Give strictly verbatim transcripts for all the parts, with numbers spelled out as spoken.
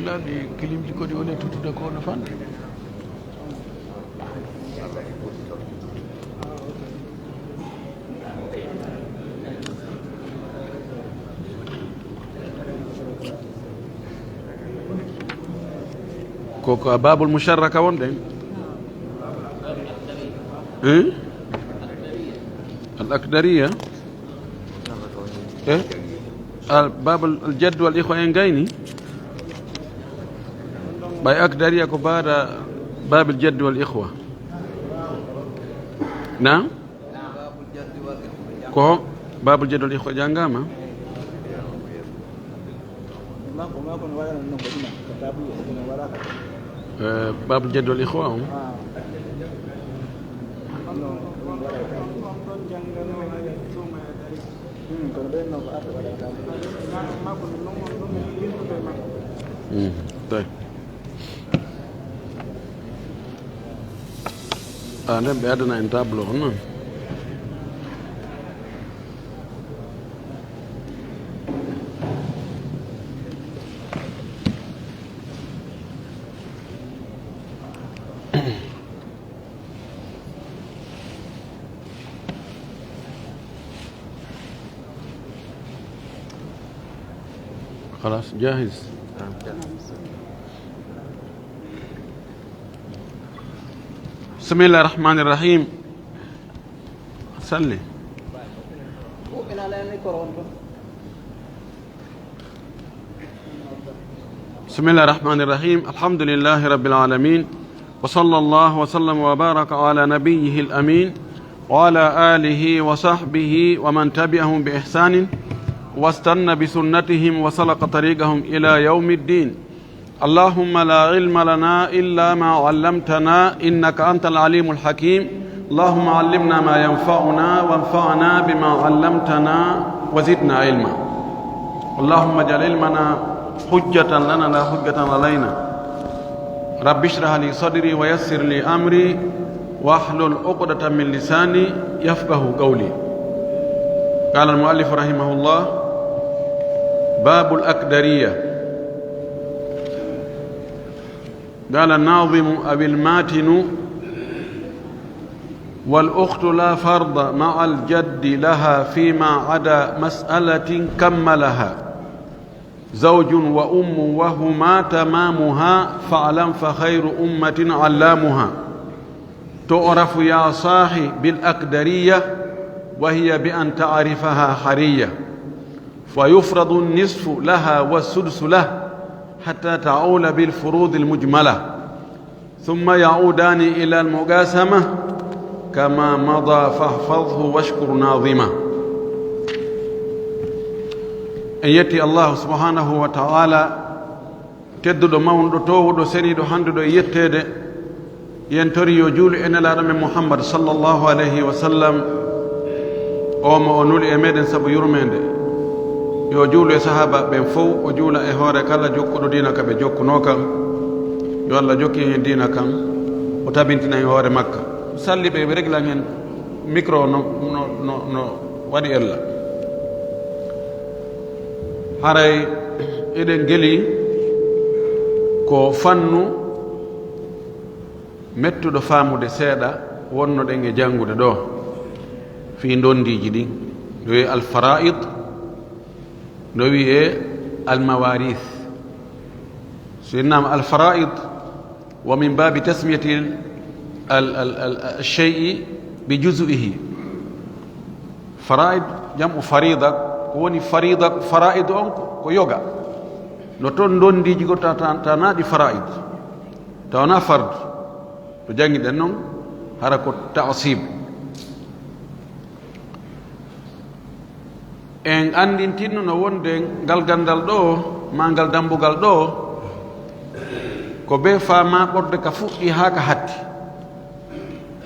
Ɗi kilimji ko ɗi woni e tuttude ko no fanɗi. Ko ko Babul Musharraka wonɗen. Eh? Al Akdariya. Eh? Al Babul al Jadd wal Ikhwa en gayni. Ɓay Akdariya ko baada Babul Jadd wal Ikhwa. Naam? Ko Babul Jadd wal Ikhwa jangama. Eh, Babul Jadd wal Ikhwa on. Mm, tawi. Ah, nden ɓe adana en tableau on non. خلاص جاهز. بسم الله الرحمن الرحيم. صلي. بسم الله الرحمن الرحيم. الحمد لله رب العالمين. وصلى الله وسلم وبارك على نبيه الأمين وعلى آله وصحبه ومن تبعهم بإحسان واستن بسنتهم وسلك طريقهم إلى يوم الدين. اللهم لا علم لنا إلا ما علمتنا إنك أنت العليم الحكيم. اللهم علمنا ما ينفعنا وانفعنا بما علمتنا وزدنا علما. اللهم اجعل علمنا حجة لنا لا حجة علينا. رب اشرح لي صدري ويسر لي أمري واحلل عقدة من لساني يفقه قولي. قال المؤلف رحمه الله: باب الأكدرية. قال الناظم أو الماتن: والأخت لا فرض مع الجد لها فيما عدا مسألة كملها، زوج وأم وهما تمامها، فاعلم فخير أمة علامها. تعرف يا صاح بالأكدرية، وهي بأن تعرفها حرية، فيفرض النصف لها والسدس له، حتى تعول بالفروض المجملة، ثم يعودان إلى المقاسمة كما مضى، فاحفظه واشكر ناظمه. En yetti Allahu subhanahu wa ta'ala, tedduɗo, mawnuɗo, toowuɗo, seniiɗo, hannduɗo e yetteede. Yen tori yo juulu e Nelaaɗo men Muhammad sallallahu alayhi wa sallam, o mo o nuli e meɗen sabu yurmeende. Yo juulu e sahaaba ɓen fow, o juula e hoore kala jokkuɗo diina ka ɓe jokkunoo kan. Yo Allah jokkin en diina kan, o tabintina en hoore makka. Salli ɓe, ɓe reglan en micro no, no, no, no waɗi ella. Haray eɗen geli ko fannu mettuɗo faamude seeɗa wonnoɗen e janngude ɗo fii ndonndiiji ɗin. No wi'ee alfara'id, no wi'ee almawaris. So innama alfara'id, wa min babi tasmiyati al, al, al, al shay'i bi juz'ihi. Fara'id jam'u farida, ko woni farida, fara'id on ko, ko yoga. No ton ndonndiiji go ta, ta, ta naɗi fara'id. Ta wona fardu. To janngiɗen non, hara ko ta'sib. En anndintinno no wonde ngal ganndal ɗo, maa ngal dammbugal ɗo, ko bee faamaa ɓorde ka fuɗɗi haa ka hatti.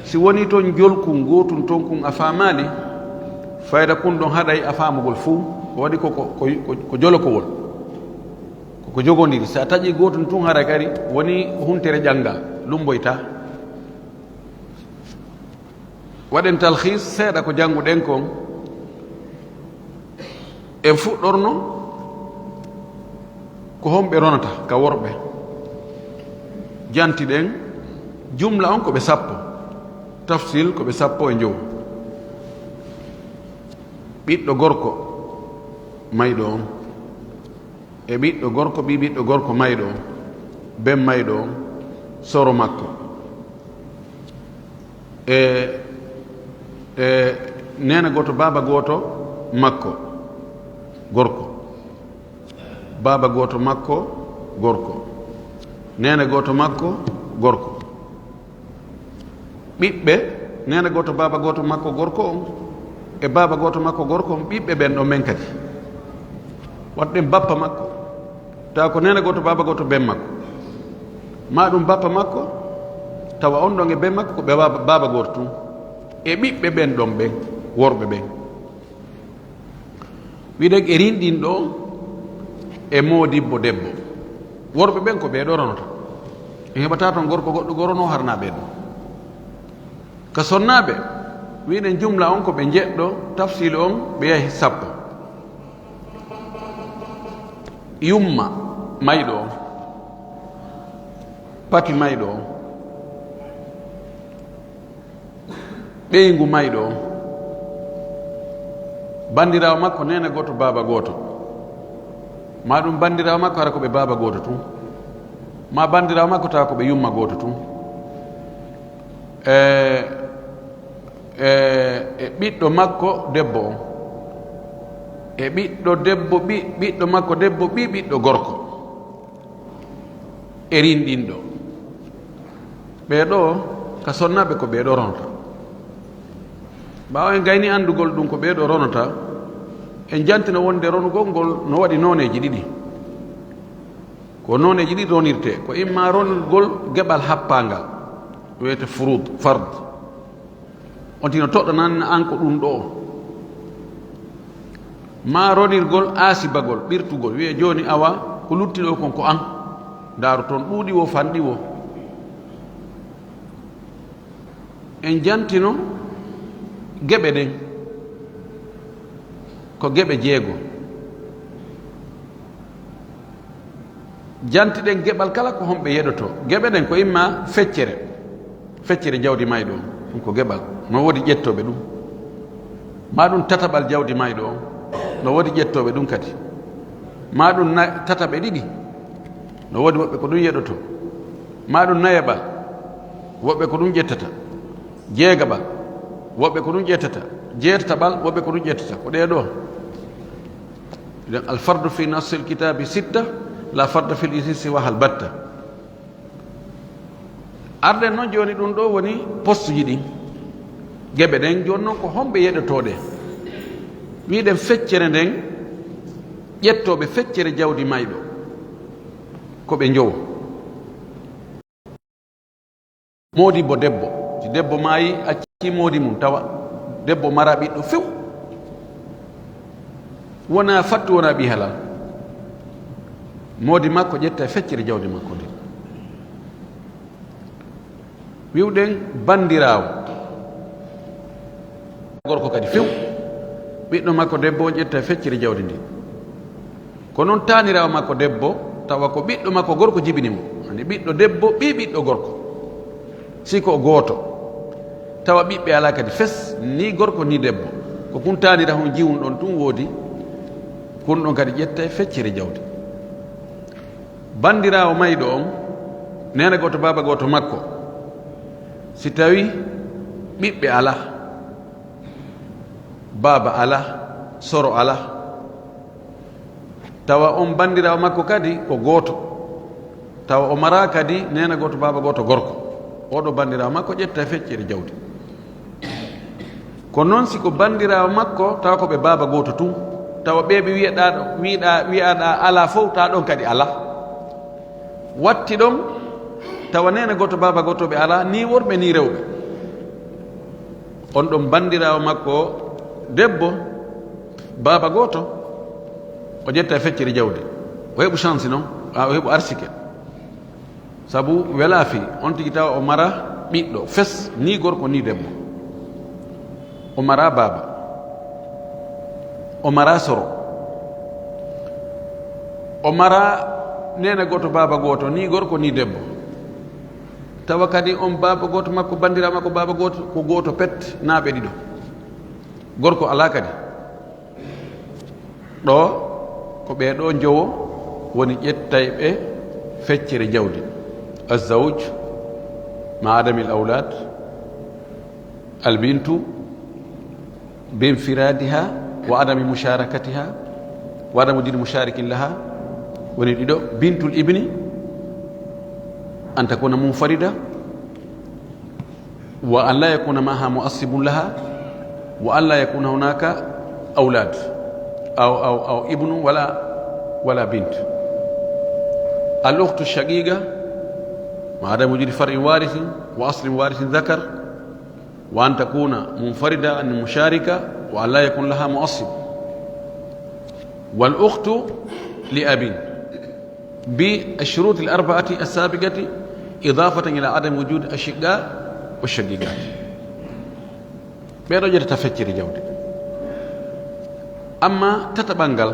Si wonii toon jolkun gootun toon kun a faamaali, fayda kun ɗon haɗay a faamugol fuu, ko waɗi ko, ko, ko, ko, ko jolokowol. Ko ko jogondiri. Si a taƴii gootun tun, haray kadi wonii ko huntere ƴanngaa, lummboytaa. Waɗen talhiis seeɗa ko jannguɗen kon. En fuɗɗorno Ko honɓe ronata ka worɓe? Janti ɗen, jumla on ko ɓe sappo, tafsil ko ɓe sappo e njowo. Ɓiɗɗo gorko mayɗo on, e ɓiɗɗo gorko, ɓii ɓiɗɗo gorko mayɗo on, ben mayɗo on, soro makko. E, e neene gooto, baaba gooto makko, gorko. Baaba gooto makko, gorko. Neene gooto makko, gorko. Ɓiɓɓe neene gooto, baaba gooto makko, gorko on, e baaba gooto makko, gorko on, ɓiɓɓe ɓen ɗon ɓen kadi. Waɗu ɗen bappa makko, tawa ko neene gooto, baaba gooto, ben makko. Maa ɗum bappa makko, tawa on ɗon e ben makko ko ɓe baaba, baaba gooto tun. E ɓiɓɓe ɓen ɗon ɓen, worɓe ɓen. Wiɗen e rinɗin ɗo e moodibbo debbo. Worɓe ɓen ko ɓee ɗo ronata. En heɓataa ton gorko goɗɗo goo rono harnaa ɓee ɗo. Ka sonnaaɓe, wiɗen jumla on ko ɓe njeɗɗo, tafsilu on ɓe yahi sappo. Yumma mayɗo on, papi mayɗo on, ɓeyngu mayɗo on, banndiraawo makko neene gooto, baaba gooto, maa ɗum banndiraawo makko hara ko ɓe baaba gooto tun, maa banndiraawo makko tawa ko ɓe yumma gooto tun, e, e, e ɓiɗɗo makko debbo on, e ɓiɗɗo debbo ɓi-, ɓiɗɗo makko debbo ɓii ɓiɗɗo gorko. E rinɗinɗo. Ɓee ɗoo, ka sonnaaɓe ko ɓee ɗoo ronata. Ɓaawo en gayni anndugol ɗum ko ɓee ɗoo ronata, en jantino wonde ronugol ngol no waɗi nooneeji ɗiɗi. Ko nooneeji ɗiɗi ronirtee, ko imma ronirgol geɓal happaangal, wiyete furud, fard. On tino toɗɗanan an ko ɗum ɗo. Maa ronirgol aasibagol, ɓirtugol, wi'e jooni awa ko lutti ɗo kon ko an. Ndaaru toon ɗuuɗi wo, fanɗi wo. En jantino geɓe ɗen. Ko geɓe jeego. Jantiɗen geɓal kala ko honɓe yeɗotoo. Geɓe ɗen ko imma feccere, feccere jawdi mayɗo on, ɗum ko geɓal. No woodi ƴettooɓe ɗum. Maa ɗum tataɓal jawdi mayɗo on, no woodi ƴettooɓe ɗum kadi. Maa ɗum na-, tataɓe ɗiɗi, no woodi woɓɓe ko ɗum yeɗotoo. Maa ɗum nayaɓal, woɓɓe ko ɗum ƴettata. Jeegaɓal, woɓɓe ko ɗum ƴettata. Jeetataɓal, woɓɓe ko ɗum ƴettata. Ko ɗee ɗoo. Idan alfardu fi nassil kitabi sitta, la farda fil insi siwa hal batta. Arden noon jooni ɗum ɗo woni postuji ɗin. Geɓe ɗen jooni noon ko homɓe yeɗotooɗe. Wiɗen feccere nden, ƴettooɓe feccere jawdi mayɗo. Ko ɓe njowo. Moodibbo debbo, si debbo maayi, accii moodi mum, tawa debbo mara ɓiɗɗo few, wona fattu, wona ɓii halal, moodi makko ƴetta e feccere jawdi makko ndin. Wi'uɗen banndiraawo gorko kadi few, ɓiɗɗo makko debbo on ƴetta e feccere jawdi ndin. Ko noon taaniraawo makko debbo, tawa ko ɓiɗɗo makko gorko jibini mo, ani ɓiɗɗo debbo, ɓii ɓiɗɗo gorko. Si ko gooto, tawa ɓiɓɓe alaa kadi fes, ni gorko ni debbo. Ko kun taaniraawo on jiwun ɗon tun woodi, kun ɗon kadi ƴetta e feccere jawdi. Banndiraawo mayɗo on, neene gooto, baaba gooto makko, si tawi ɓiɓɓe alaa, baaba alaa, soro alaa, tawa on banndiraawo makko kadi ko gooto, tawa o maraa kadi neene gooto, baaba gooto gorko. Oɗo banndiraawo makko ƴetta e feccere jawdi. Ko noon si ko banndiraawo makko, tawa ko ɓe baaba gooto tun, tawa ɓee ɓe wi'aɗaa ɗo, wi'aɗaa, wi'aɗaa alaa fow, tawa ɗon kadi alaa. Watti ɗon, tawa neene gooto, baaba gooto ɓe alaa, ni worɓe, ni rewɓe. On ɗon banndiraawo makko debbo, baaba gooto, o ƴetta e feccere jawdi. O heɓu chance non, a, o heɓu arsike. Sabu welaa fii, on tigi tawa o mara ɓiɗɗo, fes, ni gorko, ni debbo. O mara baaba. O mara soro. O mara Neene gooto, baaba gooto, ni gorko, ni debbo. Tawa kadi on baaba gooto makko, banndiraawo makko baaba gooto, ko gooto pet, naa ɓe ɗiɗo. Gorko alaa kadi. Ɗo, ko ɓee ɗo njowo woni ƴettayɓe feccere jawdi. Azzawj, ma adamil awlad, albintu, binfiradiha, wa adami musharakatiha, wa adamu wujudi musharikin laha, woni ɗiɗo, bintul ibni, an takuna munfarida, wa an la yakuna maha muassibun laha, wa an la yakuna hunaka awlad, aw, aw, aw ibnu wala, wala bint. Al ukhtu shaqiqa, ma adamu wujudi far'in warithin, wa aslin warithin dhakar, wa an takuna munfarida an musharika, wa an la yakun laha muassib. Wal ukhtu li abin, bi ash-shurut al-arba'ati as-sabiqati, idafatan ila adam wujud ash-shiqqa wa ash-shaqiqat. Ɓee ɗo ƴettata feccere jawdi. Amma tataɓal ngal,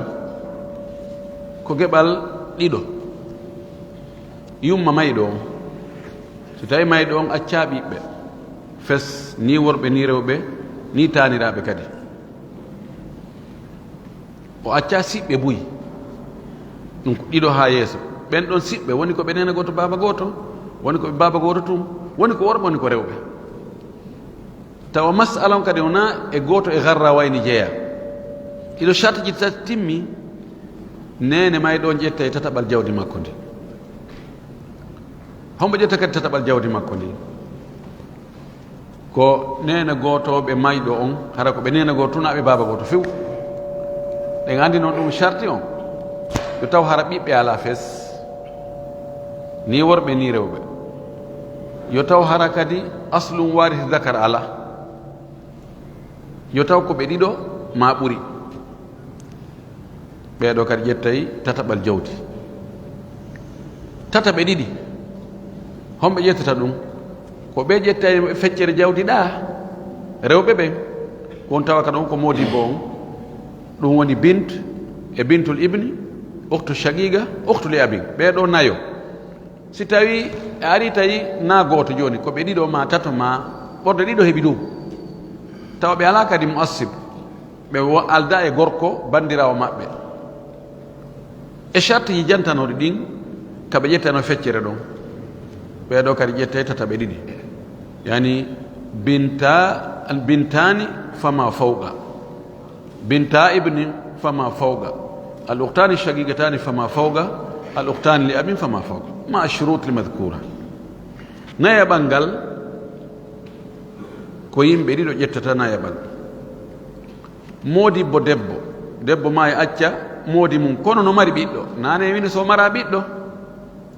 ko geɓal ɗiɗo. Yumma mayɗo on, so tawi mayɗo on accaa ɓiɓɓe, fes, ni worɓe, ni rewɓe, ni taaniraaɓe kadi. O accaa siɓɓe buy. Ɗum ko ɗiɗo haa yeeso. Ɓen ɗon siɓɓe, woni ko ɓe neene gooto, baaba gooto, woni ko ɓe baaba gooto tun, woni ko worɓe, woni ko rewɓe. Tawa masala on kadi wonaa e gooto e garra wayni jeyaa. Ɗiɗo shartiji tati timmi, neene mayɗo on ƴetta e tataɓal jawdi makko ndi. Hombo ƴetta kadi tataɓal jawdi makko ndi? Ko neene gootooɓe mayɗo on, hara ko ɓe neene gooto tunaaɓe baaba gooto few. Ɗen anndi noon ɗum sharti on. Yo taw hara ɓiɓɓe alaa fes. Ni worɓe, ni rewɓe. Yo taw hara kadi aslun warith dakar alaa. Yo taw ko ɓe ɗiɗo maa ɓuri. Ɓee ɗo kadi ƴettay tataɓal jawdi. Tataɓe ɗiɗi, homɓe ƴettata ɗum? Ko ɓe ƴettay feccere jawdi ɗaa, rewɓe ɓen. Ko on tawa kadi on ko moodibbo on. Ɗum woni bint e bintul ibni, ukhtu shaqiqa, ukhtu li abin. Ɓee ɗo nayo. Si tawi a ari tawi na gooto jooni, ko ɓe ɗiɗo maa tato maa ɓorde ɗiɗo heɓi ɗum. Tawa ɓe alaa kadi muassib, ɓe wo-, aldaa e gorko banndiraawo maɓɓe. E shartiji jantanooɗi ɗin, ka ɓe ƴettano feccere ɗon. Ɓee ɗo kadi ƴettay tataɓe ɗiɗi. Yani binta, al bintani fama fawqa. Binta ibni fama fawqa. Al ukhtani shaqiqatani fama fawqa. Al ukhtani li abin fama fawqa. Ma shurut li madhkura. Nayaɓal ngal, ko yimɓe ɗiɗo ƴettata nayaɓal. Moodibbo debbo, debbo maayi acca moodi mum, kono no mari ɓiɗɗo. Naane wini so mara ɓiɗɗo,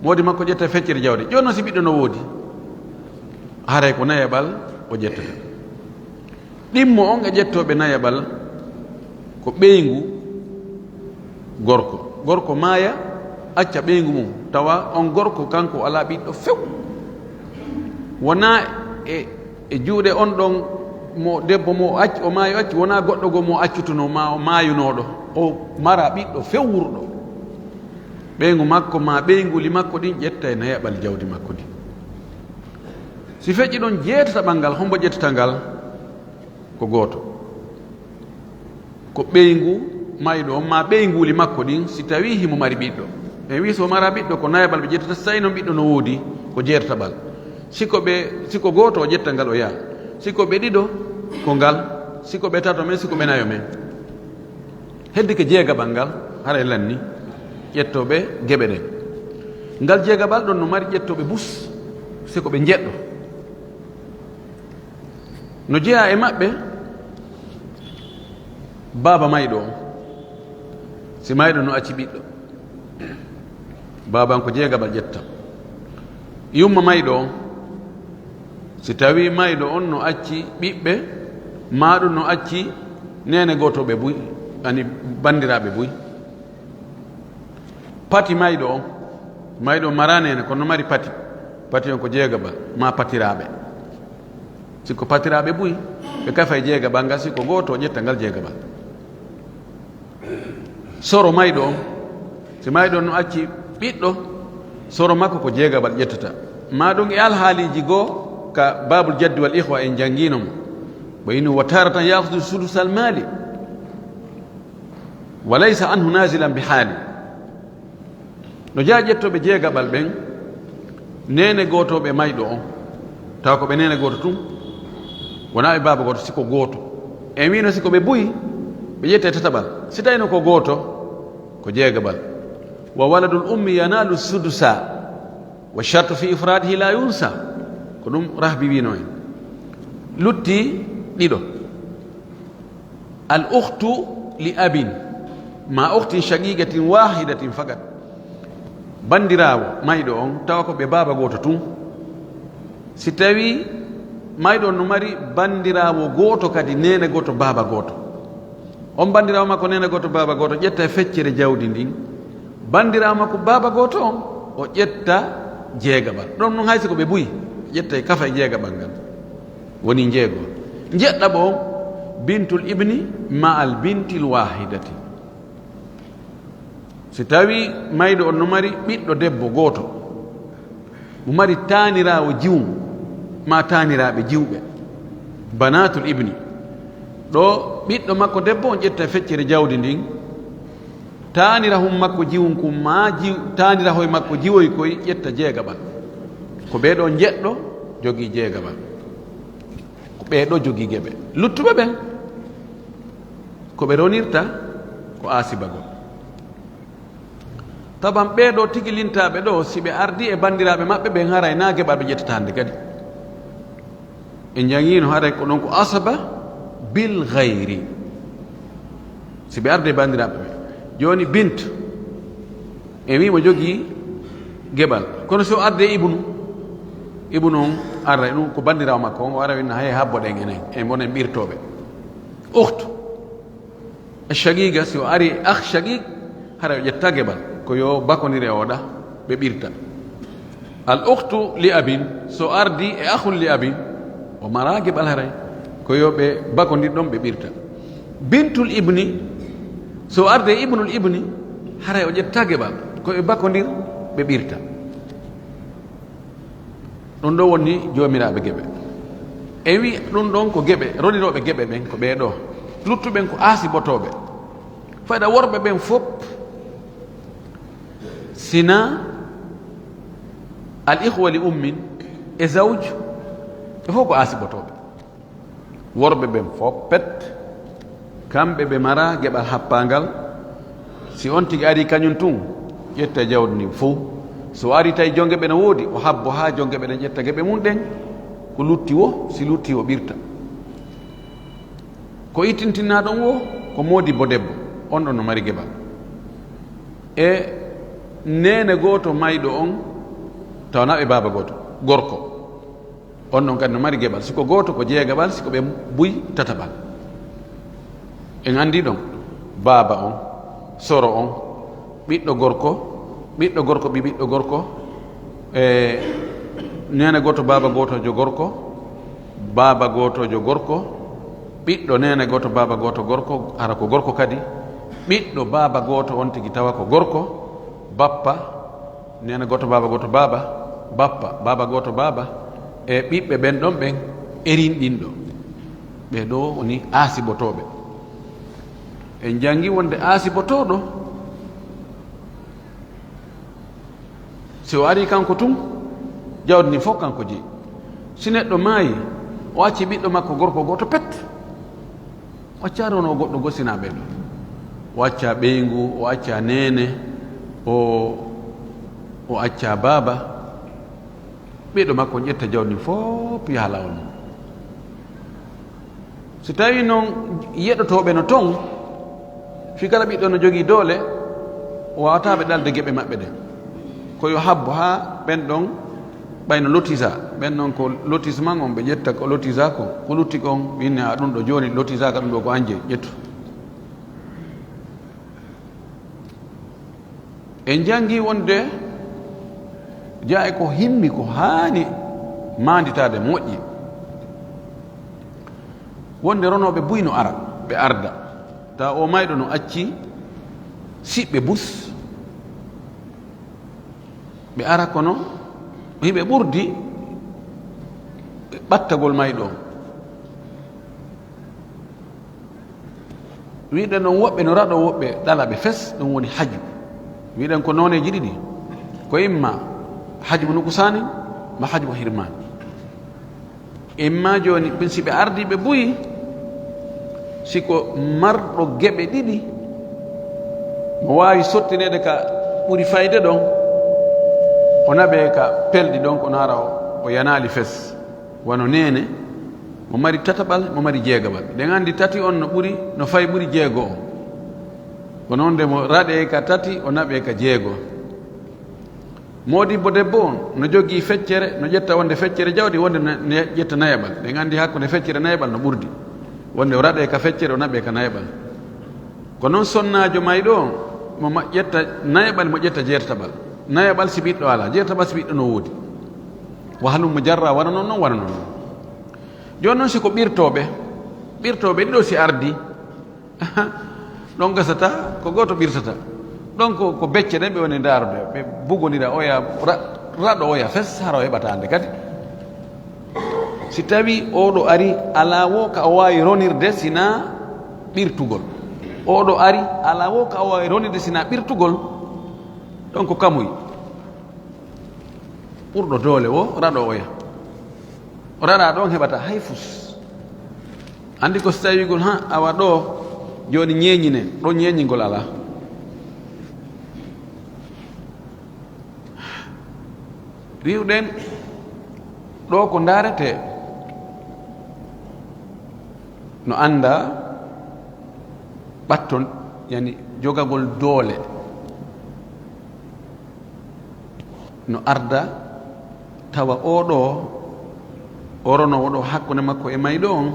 moodi makko ƴetta feccere jawdi. Jooni noon si ɓiɗɗo no woodi, haray ko nayaɓal o ƴettata. Ɗimmo on e ƴettooɓe nayaɓal ko ɓeyngu gorko. Gorko maaya, acca ɓeyngu mum, tawa on gorko kanko alaa ɓiɗɗo few. Wonaa e, e juuɗe on ɗon mo debbo mo acc-, o maayo acci, wonaa goɗɗo goo mo accutuno ma o maayunooɗo. O mara ɓiɗɗo few wurɗo. Ɓeyngu makko maa ɓeynguli makko ɗin ƴetta e nayaɓal jawdi makko ndin. Si feƴƴi ɗon jeetataɓal ngal, hombo ƴettata ngal? Ko gooto. Ko ɓeyngu mayɗo on, maa ɓeynguli makko ɗin, si tawii himo mari ɓiɗɗo. En wii so mara ɓiɗɗo, ko nayaɓal ɓe ƴettata, si tawii non ɓiɗɗo no woodi, ko jeetataɓal. Si ko ɓe, si ko gooto, o ƴetta ngal, o yaha. Si ko ɓe ɗiɗo, ko ngal. Si ko ɓe tato men, si ko ɓe nayo men. Heddi ke jeegaɓal ngal, hara e lanni, ƴettooɓe geɓe ɗen. Ngal jeegaɓal ɗon no mari ƴettooɓe bus, si ko ɓe njeɗɗo. No jeyaa e maɓɓe baaba mayɗo on, si mayɗo no acci ɓiɗɗo, baaba on ko jeegaɓal ƴetta. Yumma mayɗo on, si tawii mayɗo on no acci ɓiɓɓe, maa ɗum no acci neene gootooɓe buy, ani banndiraaɓe buy. Pati mayɗo on, mayɗo on maraa neene, kono no mari pati. Pati on ko jeegaɓal, maa patiraaɓe. Si ko patiraaɓe buy, ɓe kafa e jeegaɓal ngal, si ko gooto, o ƴetta ngal jeegaɓal. Soro mayɗo on, si mayɗo on no acci Ɓiɗɗo, soro makko ko jeegaɓal ƴettata. Ma ɗum e alhaaliiji goo ka Baabul Jaddi wal Ihwa en janngiino mo. Ɓayni wa taaratan yaahudu sudusal maali. Wa laysa anhu naazilan bi haali. No jeyaa ƴettooɓe jeegaɓal ɓen, neene gootooɓe mayɗo on, tawa ko ɓe neene gooto tun, wonaa ɓe baaba gooto, si ko gooto. En wiino si ko ɓe buy, ɓe ƴetta e tataɓal. Si tawino ko gooto, ko jeegaɓal. Wa waladul ummi yanaalu sudusa, wa shartu fi ifraadihi la yunsa. Ko ɗum Rahbi wiino en. Lutti ɗiɗo. Al ukhtu li abin, ma ukhtin shaqiqatin wahidatin faqat. Banndiraawo mayɗo on, tawa ko ɓe baaba gooto tun. Si tawii mayɗo on no mari banndiraawo gooto kadi, neene gooto, baaba gooto. On banndiraawo makko neene gooto, baaba gooto, ƴetta e feccere jawdi ndin. Banndiraawo makko baaba gooto on, o ƴetta jeegaɓal. Ɗon non hay si ko ɓe buy, ƴetta e kafa e jeegaɓal ngal. Woni njeego. Njeɗɗaɓo on, bintul ibni ma al bintil wahidati. Si tawii mayɗo on no mari ɓiɗɗo debbo gooto, mo mari taaniraawo jiwum, maa taaniraaɓe jiwɓe, banatul ibni. Ɗo ɓiɗɗo makko debbo on ƴetta feccere jawdi ndin, taanirahun makko jiwun kun, maa jiw-, taanirahoy makko jiwoy koy ƴetta jeegaɓal. Ko ɓee ɗoo njeɗɗo jogii jeegaɓal. Ko ɓee ɗoo jogii geɓe. Luttuɓe ɓen, ko ɓe ronirta, ko asibagol. Taban ɓee ɗoo tigi lintaaɓe ɗoo, si ɓe ardii e banndiraaɓe maɓɓe ɓen, haray naa geɓal ɓe ƴettata hannde kadi. En janngiino haray ko ɗon ko asaba bil ghayri. Si ɓe ardii e banndiraaɓe ɓen. Jooni bint, en wii mo jogii geɓal. Kono si o ardii e ibnu, ibnu on array ɗum ko banndiraawo makko on, o ara winna hay habbo ɗen enen, en wonen ɓirtooɓe. Ukhtu. Shaqiqa, si o ari e akh shaqiq, haray o ƴetta geɓal, ko yo bakondir e oɗa, ɓe ɓirta. Al ukhtu li abin, so ardi e akhun li abin, o mara geɓal haray, ko yo ɓe bakondir ɗon, ɓe ɓirta. Bintul ibni, so ardi e ibnul ibni, haray o ƴetta geɓal, ko ɓe bakondir, ɓe ɓirta. Ɗum ɗo woni joomiraaɓe geɓe. En wi ɗum ɗon ko geɓe, ronirooɓe geɓe ɓen ko ɓee ɗoo. Luttuɓen ko aasibotooɓe. Fayda worɓe ɓen fof, sina al ihwa li ummin e zawj, ɓe fof ko aasibotooɓe. Worɓe ɓen fof pet, kamɓe ɓe mara geɓal happaangal. Si on tigi ari kañum tun, ƴetta jawdi ndin fof. So ari tawi jonge ɓe no woodi, o habbo haa jonge ɓe ɗen ƴetta geɓe mum ɗen. Ko lutti wo, si lutti o ɓirta. Ko ittintinaa ɗon wo, ko moodi bo debbo, on ɗon no mari geɓal. E neene gooto mayɗo on, tawanaa ɓe baaba gooto, gorko. On ɗon kadi no mari geɓal. Si ko gooto, ko jeegaɓal, si ko ɓe buy, tataɓal. En anndi ɗon, baaba on, soro on, ɓiɗɗo gorko, ɓiɗɗo gorko, ɓi ɓiɗɗo gorko, e neene gooto, baaba gooto jo gorko, baaba gooto jo gorko, ɓiɗɗo neene gooto, baaba gooto gorko, hara ko gorko kadi, ɓiɗɗo baaba gooto on tigi tawa ko gorko, bappa, neene gooto, baaba gooto, baaba, bappa, baaba gooto, baaba, e ɓiɓɓe ɓen ɗon ɓen erinɗinɗo. Ɓee ɗoo woni aasibotooɓe. En janngi wonde aasibotooɗo, si o ari kanko tun, jawdi ndin fof kanko jeyi. Si neɗɗo maayi, o acci ɓiɗɗo makko gorko gooto pet. O accaa ɗon o goɗɗo gosinaa ɓee ɗoo. O accaa ɓeyngu, o accaa neene, o, o accaa baaba. Ɓiɗɗo makko on ƴetta jawdi ndin fof yaha laawol mum. Si tawii non yeɗotooɓe no ton, fii kala ɓiɗɗo no jogii doole, o waawataa ɓe ɗalde geɓe maɓɓe ɗen. Ko yo habbo haa ɓen ɗon ɓay no lotisa. Ɓen ɗon ko lotisement on ɓe ƴetta ko lotisa ko. Ko lutti kon, inne a ɗum ɗo jooni lotisa ka ɗum ɗo ko an jeyi, ƴettu. En janngi wonde jaa e ko himmi ko haani maanditaade moƴƴi. Wonde ronooɓe buy no ara, ɓe arda. Tawa o mayɗo no acci siɓɓe bus. Ɓe ara kono yimɓe ɓurdi ɓattagol mayɗo on. Wiɗen noon woɓɓe no raɗo, woɓɓe ɗala ɓe fes, ɗum woni hajbu. Wiɗen ko nooneeji ɗiɗi, ko imma hajbu nukusaani, ma hajbu hirmaani. Imma jooni, ɓen si ɓe ardii ɓe buyi, si ko marɗo geɓe ɗiɗi, mo waawi sottineede ka ɓuri fayde ɗon, o naɓee ka pelɗi ɗon, ko naara o, o yanaali fes. Wano neene, mo mari tataɓal, mo mari jeegaɓal. Ɗen anndi tati on no ɓuri, no fay ɓuri jeego on. Ko noon de mo raɗee ka tati, o naɓee ka jeego. Moodibbo debbo on no jogii feccere, no ƴetta wonde feccere jawdi, wonde na-, ne ƴetta nayaɓal. Ɗen anndi hakkunde feccere nayaɓal no ɓurdi. Wonde o raɗee ka feccere, o naɓee ka nayaɓal. Ko noon sonnaajo mayɗo on, mo ma-, ƴetta nayaɓal, mo ƴetta jeertaɓal. Nayaɓal si ɓiɗɗo alaa, jeertaɓal si ɓiɗɗo no woodi. Wa halumma jarra, wano noon, noon, wano noon. Jooni noon si ko ɓirtooɓe, ɓirtooɓe ɗiɗo si ardii, ɗon gasata, ko gooto ɓirtata. Ɗon ko, ko becce ɗen ɓe woni ndaarude, ɓe bugondira oya, ra-, raɗo oya fes, hara o heɓataa nde kadi. Si tawii oo ɗo ari, alaa wo ka o waawi ronirde sinaa ɓirtugol. Oo ɗo ari, alaa wo ka o waawi ronirde sinaa ɓirtugol, ɗon ko kamuy. Ɓurɗo doole wo raɗo oya. O raɗa ɗon heɓata hay fus. Anndi ko si tawii gol, ha, awa ɗo, jooni ñeeñinen, ɗo ñeeñingol alaa. Wi'uɗen, ɗo ko ndaaretee, no annda ɓatton, yani jogagol doole. No arda tawa oo ɗo, o ronoowo ɗo hakkunde makko e mayɗo on,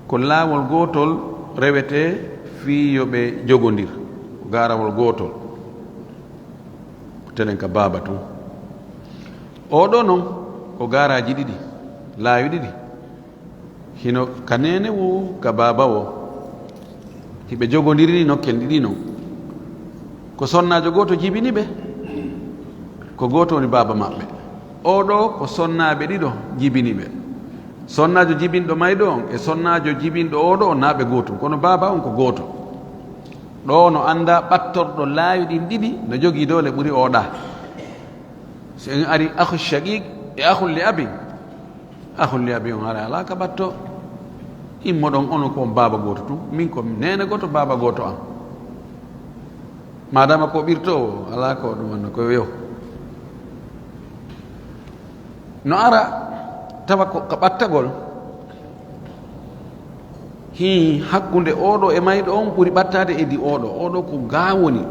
ko laawol gootol rewetee fii yo ɓe jogondir, ko gaarawol gootol, ko tenen ka baaba tun. Oo ɗo non, ko gaaraaji ɗiɗi, laawi ɗiɗi. Hino ka neene woo, ka baaba woo. Hiɓe jogondiri ni nokken ɗiɗi non. Ko sonnaajo gooto jibini ɓe, ko gooto woni baaba maɓɓe. Oo ɗo ko sonnaaɓe ɗiɗo jibini ɓe. Sonnaajo jibinɗo mayɗo on e sonnaajo jibinɗo oo ɗo on, naa ɓe gootum, kono baaba on ko gooto. Ɗo no anndaa ɓattorɗo laawi ɗin ɗiɗi no jogii doole ɓuri oo ɗaa. Si en ari akhu shaqiq e akhun li abin, akhun li abin on haray alaa ka ɓatto. Immoɗon onon ko on baaba gooto tun, min ko neene gooto, baaba gooto an. Maadama ko ɓirtoowo, alaa ko ɗum wonno ko yo. No ara tawa ko ka ɓattagol. Hii, hakkunde oo ɗo e mayɗo on ɓuri ɓattaade e di oo ɗo. Oo ɗo ko gaa woni.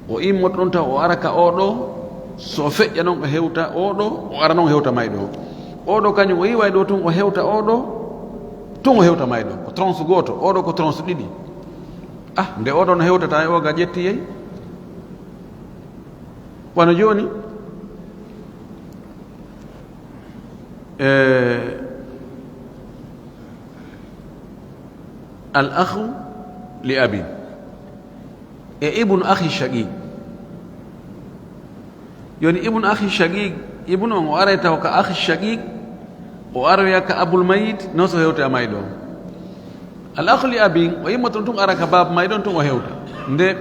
O immoto ɗon taw o ara ka oo ɗo, so o feƴƴa non o hewta oo ɗo, o ara non o hewta mayɗo on. Oo ɗo kañum o iway ɗo tun o hewta oo ɗo, tun o hewta mayɗo on. Ko tronche gooto, oo ɗo ko tronche ɗiɗi. Ah, nde oo ɗo no hewtata e oo ga ƴetti yey. Wano jooni, eh, al akhu li abin e ibnu akhi shaqiq. Jooni ibnu akhi shaqiq, ibnu on o aray taw ka akhi shaqiq, o aroya ka abul mayit, non so hewta e mayɗo on. Al akhu li abin, o immoto tun ara ka baaba mayɗo on tun o hewta. Nde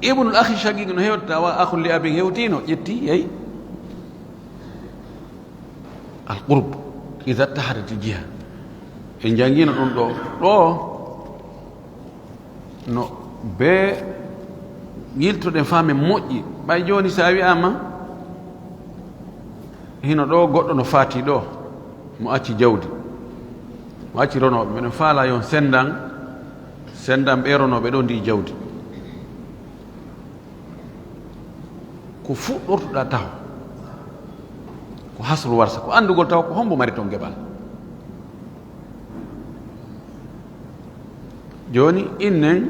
ibnu akhi shaqiq no hewta tawa akhu li abin hewtino, ƴetti, yehi. Al qurb, iza ittahadat al jiha. En jangino ɗum ɗo. Ɗo no be yiltoɗen faamen moƴƴi. Ɓay jooni si a wi'aama, hino ɗo goɗɗo no faati ɗo, mo acci jawdi, mo acci ronooɓe, meɗen faala yon sendan, sendan ɓe ronooɓe ɗo ndi jawdi. Ko fuɗɗortuɗaa taho, ko hasru warsa, ko anndugol taw ko hombo mari ton geɓal. Jooni, innen,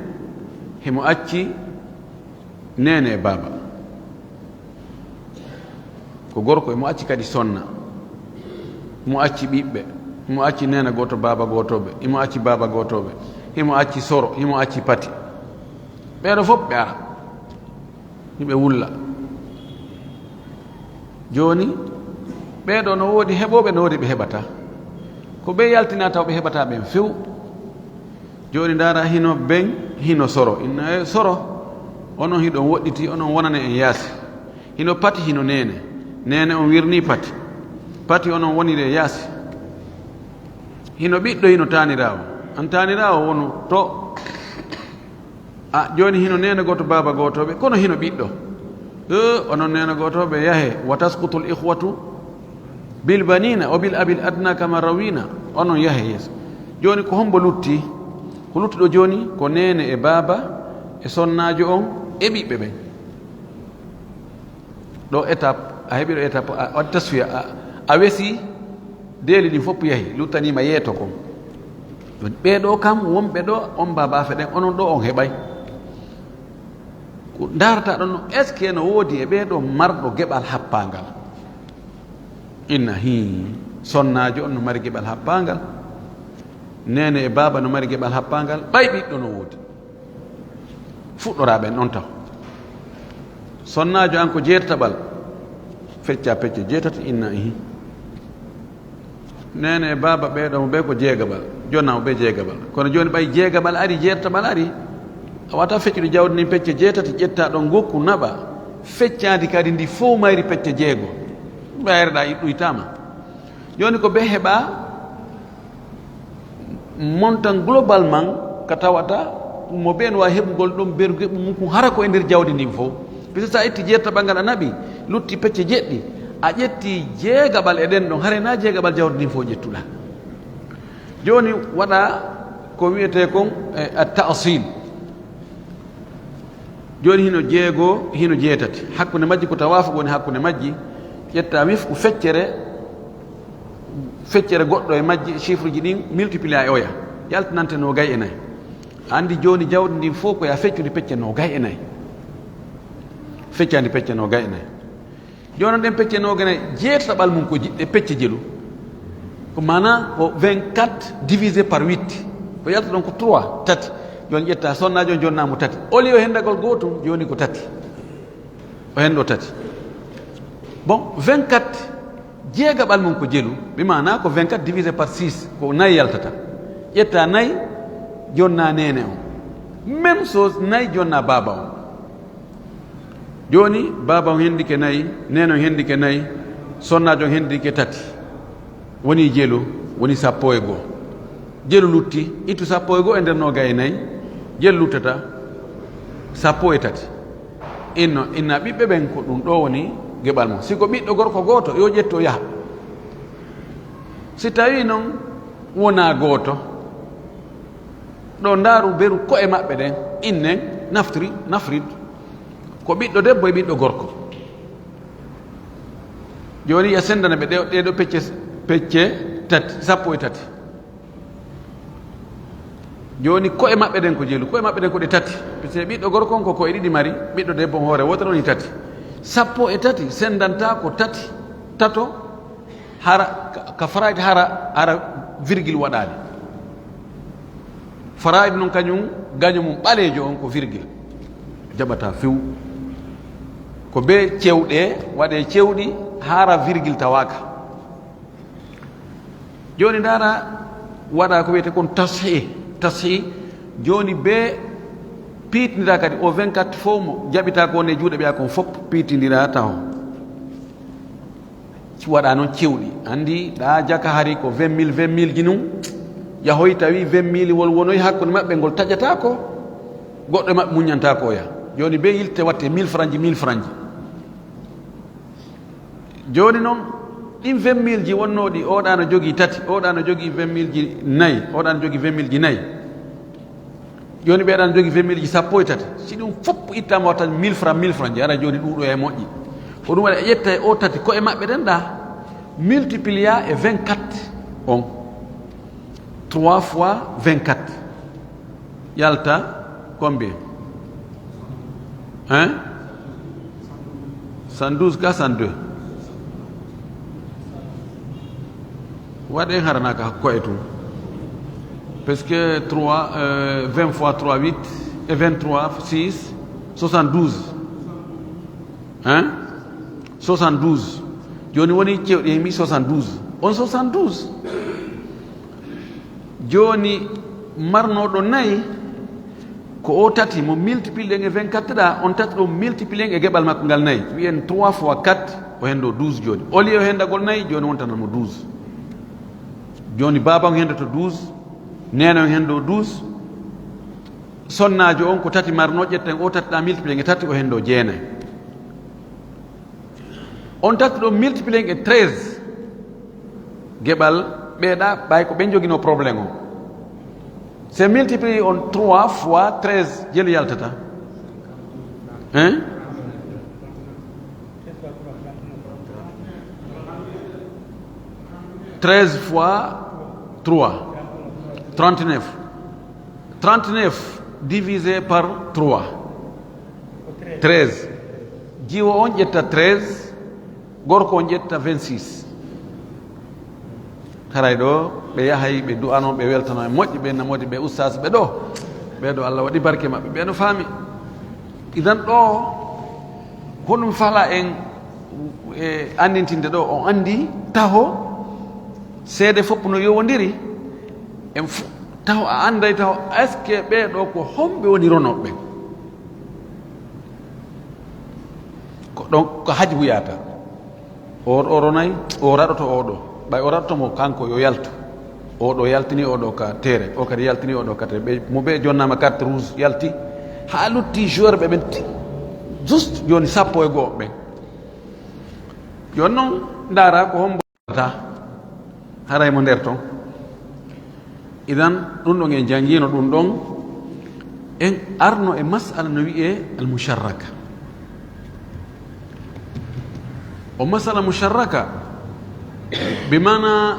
himo acci neene e baaba. Ko gorko, himo acci kadi sonna. Himo acci ɓiɓɓe. Himo acci neene gooto, baaba gooto ɓe. Himo acci baaba gooto ɓe. Himo acci soro, himo acci pati. Ɓeeɗo fof ɓe ara. Ɓe wulla. Jooni, ɓee ɗoo no woodi heɓooɓe, no woodi ɓe heɓataa. Ko ɓe yaltinaa taw ɓe heɓataa ɓen few. Jooni ndaara, hino ben, hino soro. Inna e soro, onon hiɗon woɗɗiti, onon wonane en yaasi. Hino pati, hino neene. Neene on wirnii pati. Pati onon woniri e yaasi. Hino ɓiɗɗo, hino taaniraawo. An taaniraawo wonu to. A, jooni hino neene gooto, baaba gooto ɓe, kono hino ɓiɗɗo. Eh, onon neene gooto ɓe, yahe, wa tasqutul ikhwatu bil banina wa bil abil adna kama rawina. Onon yahe yeeso. Jooni ko hombo lutti? Ko lutti ɗo jooni ko neene e baaba e sonnaajo on e ɓiɓɓe ɓen. Ɗo étape, a heɓi ɗo étape, a waɗi tasfiya, a, a wesi, deeli ɗin fof yahi, luttaniima yeeto kon. Ɗon ɓee ɗoo kam, wonɓe ɗo, on baabaafe ɗen, onon ɗo on heɓay. Ko ndaarata ɗon no, est-ce que no woodi e ɓee ɗoo marɗo geɓal happaangal? Inna, hii, sonnaajo on no mari geɓal happaangal, neene e baaba no mari geɓal happaangal, ɓay ɓiɗɗo no woodi. Fuɗɗoraa ɓen ɗon taw. Sonnaajo an ko jeertaɓal, feccaa pecce jeetati, inna ihi. Neene e baaba ɓee ɗoo mo ɓee ko jeegaɓal, jonnaa mo ɓee jeegaɓal. Kono jooni ɓay jeegaɓal ari, jeertaɓal ari, a wata feccude jawdi ndin pecce jeetati, ƴettaa ɗon ngokku naɓa, feccaandi kadi ndi fow mayri pecce jeego. Ɓayreɗaa iɗɗuytaama. Jooni ko ɓe heɓaa montant globalement ka tawata mo ɓen waawi heɓugol ɗon beru geɓu mum kun hara ko e nder jawdi ndin fof. Puisque so a itti jeertaɓal ngal a naɓi, lutti pecce jeɗɗi, a ƴetti jeegaɓal e ɗen ɗon, haray na jeegaɓal jawdi ndin fof ƴettuɗaa. Jooni waɗa ko wiyetee kon, eh, at ta'sil. Jooni hino jeego, hino jeetati. Hakkunde majji ko tawaafuq woni hakkunde majji. Ƴetta wifqu feccere, feccere goɗɗo e majji, chiffre ji ɗin multiplier e oya. Yaltinante noogay e nayi. Anndi jooni jawdi ndin fof ko ya feccude pecce noogay e nayi. Feccandi pecce noogay e nayi. Jooni ɗen pecce noogay e nayi, jeertaɓal mum ko je-, e pecce jelu. Ko maanaa ko vingt-quatre divisé par huit. Ko yalta ɗon ko trois, tati. Jooni ƴetta sonnaajo on, jonnaa mo tati. Au lieu hendagol gootum, jooni ko tati. O hendo tati. Bon, vingt-quatre, jeegaɓal mum ko jelu. Bi maanaa ko vingt-quatre divisé par six, ko nayi yaltata. Ƴetta nayi, jonnaa neene on. Même chose, nayi jonnaa baaba on. Jooni, baaba on hendike nayi, neene on hendike nayi, sonnaajo on hendike tati. Woni jelu, woni sappo e goo. Jelu lutti, ittu sappo e goo e nder noogay e nayi, jelu luttata sappo e tati. Inno, inna ɓiɓɓe ɓen ko ɗum ɗo woni geɓal mum. Si ko ɓiɗɗo gorko gooto, yo ƴettu o yaha. Si tawii non wonaa gooto, ɗo ndaaru beru ko'e maɓɓe ɗen, innen, naftri, nafrit, ko ɓiɗɗo debbo e ɓiɗɗo gorko. Jooni ya sendana ɓe ɗe-, ɗee ɗo pecce, pecce tati, sappo e tati. Jooni ko'e maɓɓe ɗen ko jelu, ko'e maɓɓe ɗen ko ɗe tati. Puisque ɓiɗɗo gorko on ko ko'e ɗiɗi mari, ɓiɗɗo debbo on hoore wootere woni tati. Sappo e tati sendanta ko tati, tato, hara, ka, ka farayde hara, hara virgule waɗaali. Farayde non kañum gaño mum ɓaleejo on ko virgule. Jaɓata few. Ko be cewɗe, waɗe cewɗi, hara virgule tawaaka. Jooni ndaara, waɗa ko wiyetee kon tashi, tashi. Jooni be piitindira kadi o vingt-quatre fof mo jaɓita ko ne juuɗe ɓeya kon fop piitindira taho. Ci waɗa noon cewɗi. Anndi ɗa jaka hari ko vingt mille, vingt mille ji nun. Yahoy tawi vingt mille wol wonoy hakkunde maɓɓe ngol taƴata ko. Goɗɗo e maɓɓe muññanta ko oya. Jooni be yilte watte mille franc ji, mille franc ji. Jooni noon, ɗin vingt mille ji wonnooɗi, oɗa no jogii tati, oɗa no jogii vingt mille ji nayi, oɗa no jogii vingt mille ji nayi. Jooni ɓeeɗa no jogii vingt mille ji sappo e tati. Si ɗum fof ittaama watta mille franc, mille franc ji, ara jooni ɗuuɗo e moƴƴi. Ko ɗum waɗi a ƴetta e o tati, ko e maɓɓe ɗen ɗa, multiplier e vingt-quatre on. Trois fois vingt-quatre. Yalta combien? Hein? Cent douze ka cent deux? Waɗen harana ka koye tun. Parce que trois, euh, vingt fois trois, huit, et vingt-trois, six, soixante-douze. Hein? Soixante-douze. Jooni woni cewɗi, mi soixante-douze. On soixante-douze. Jooni marnoɗo nayi, ko o tati mo multiplier e vingt-quatre ɗa, on tati ɗo multiplier e geɓal makko ngal nayi. Wiyen trois fois quatre, o hendo douze jooni. Au lieu o hendagol nayi, jooni wontanan mo douze. Jooni baaba on hendoto douze, neene on hendo douze. Sonnaajo on ko tati marno, ƴetten o tati ɗa multiplier e tati, o hendo jeenayi. On tati ɗo multiplier e treize. Geɓal ɓeeɗa, ɓay ko ɓen joginoo problème o. Se multiplier on trois fois treize, jelu yaltata. Hein? Treize fois trois, trente-neuf. Trente-neuf divisé par trois, treize. Jiwo on ƴetta treize, gorko on ƴetta vingt-six. Haray ɗo ɓe yahay, ɓe du'ano, ɓe weltano e moƴƴi, ɓe namodi ɓe ustaas ɓe ɗo. Ɓe ɗo Allah waɗi barke maɓɓe, ɓe no faami. Idan ɗo, honɗum fala en e anndintinde ɗo, on anndi taho, seede fof no yowondiri, en fu-, taho a annday taho, est-ce que ɓee ɗo ko homɓe woni ronooɓe ɓen? Ko ɗon ko hajbu yahata. O, o ronay, o raɗoto o ɗo. Ɓay o raɗoto mo kanko yo yaltu. O ɗo yaltini o ɗo ka tere, o kadi yaltini o ɗo ka tere. Ɓe, mo ɓe jonnaama carte rouge yalti. Haa lutti joueur ɓe ɓen ti-, juste jooni sappo e go'o ɓen. Jooni non ndaara ko hombo ta. Haray mo nder ton. Idan, ɗum ɗon en janngino ɗum ɗon, en arno e masala no wi'e al-musharraka. O masala musharraka, bi maana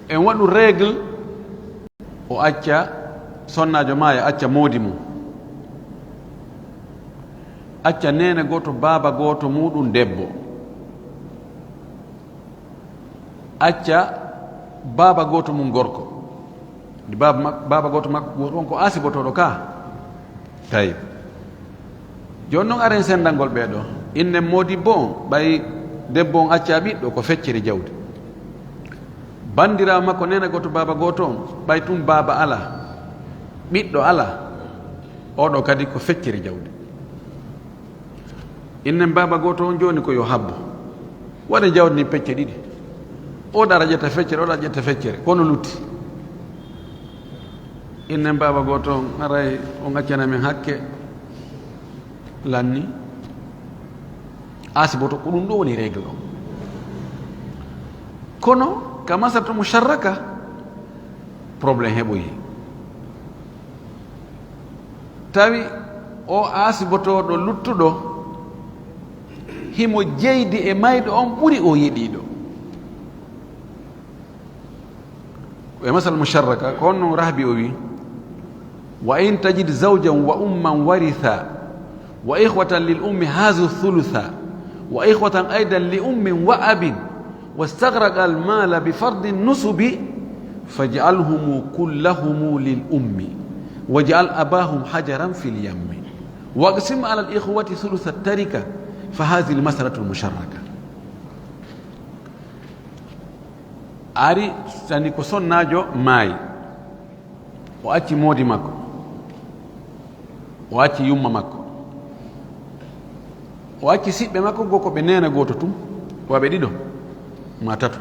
en waɗu règle, o acca sonnaajo maaya, acca moodi mum, acca neene gooto, baaba gooto muuɗum debbo. Acca baaba gooto mum gorko. Ndi baaba mak-, baaba gooto makko gooto on ko asibotooɗo ka. Tawi. Jooni non aren sendangol ɓee ɗo. Inne moodibbo on, ɓay debbo on acca ɓiɗɗo, ko feccere jawdi. Bandiraawo makko neene gooto baaba gooto on, ɓay tun baaba ala, ɓiɗɗo ala, oɗo kadi ko feccere jawdi. Innen baaba gooto on jooni ko yo habbo. Waɗe jawdi ndi pecce ɗiɗi. O ɗara ƴetta feccere, o ɗara ƴetta feccere. Kono lutti. Innen baaba gooto on, haray on accana men hakke. Lanni. Asiboto ko ɗum ɗo woni règle o. Kono ka masatu musharraka, problème heɓoyi. Tawi o asibotooɗo luttuɗo, himo jeydi e mayɗo on ɓuri o yeɗiiɗo. Ko e masal musharraka, ko honno Rahbi o wi, "Wa in tajid zawjan wa umman waritha, wa ikhwatan lil ummi hazu thulutha, wa ikhwatan aidan li ummin wa abin, wastaghraqa al mala bi fardin nusubi, faj'alhumu kullahumu lil ummi, waj'al abahum hajaran fil yammi, waqsim ala al ikhwati thulutha tarika, fa hazihi al mas'alatu al musharraka." Ari, sani ko sonnaajo maayi. O acci moodi makko. O acci yumma makko. O acci siɓɓe makko goo ko ɓe neene gooto tun. Wa ɓe ɗiɗo. Ma tato.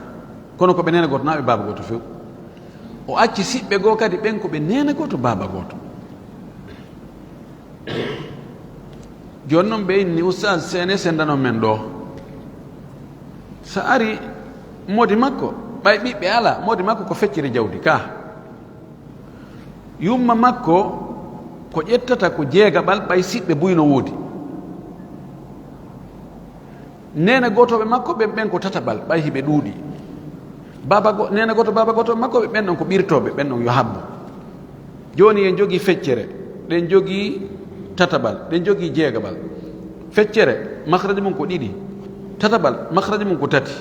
Kono ko ɓe neene gooto na ɓe baaba gooto few. O acci siɓɓe goo kadi ɓen ko ɓe neene gooto baaba gooto. Jooni non ɓe inni, "Ustaas, sene sendanon men ɗo." Sa ari moodi makko, ɓay ɓiɓɓe ala, moodi makko ko feccere jawdi ka. Yumma makko ko ƴettata ko jeegaɓal ɓay siɓɓe buy no woodi. Neene gootooɓe makko ɓen, ɓen ko tataɓal ɓay hiɓe ɗuuɗi. Baaba go-, neene gooto, baaba gootooɓe makko ɓe, ɓen ɗon ko ɓirtooɓe, ɓen ɗon yo habbo. Jooni en jogii feccere, ɗen jogii tataɓal, ɗen jogii jeegaɓal. Feccere, makhraji mum ko ɗiɗi. Tataɓal, makhraji mum ko tati.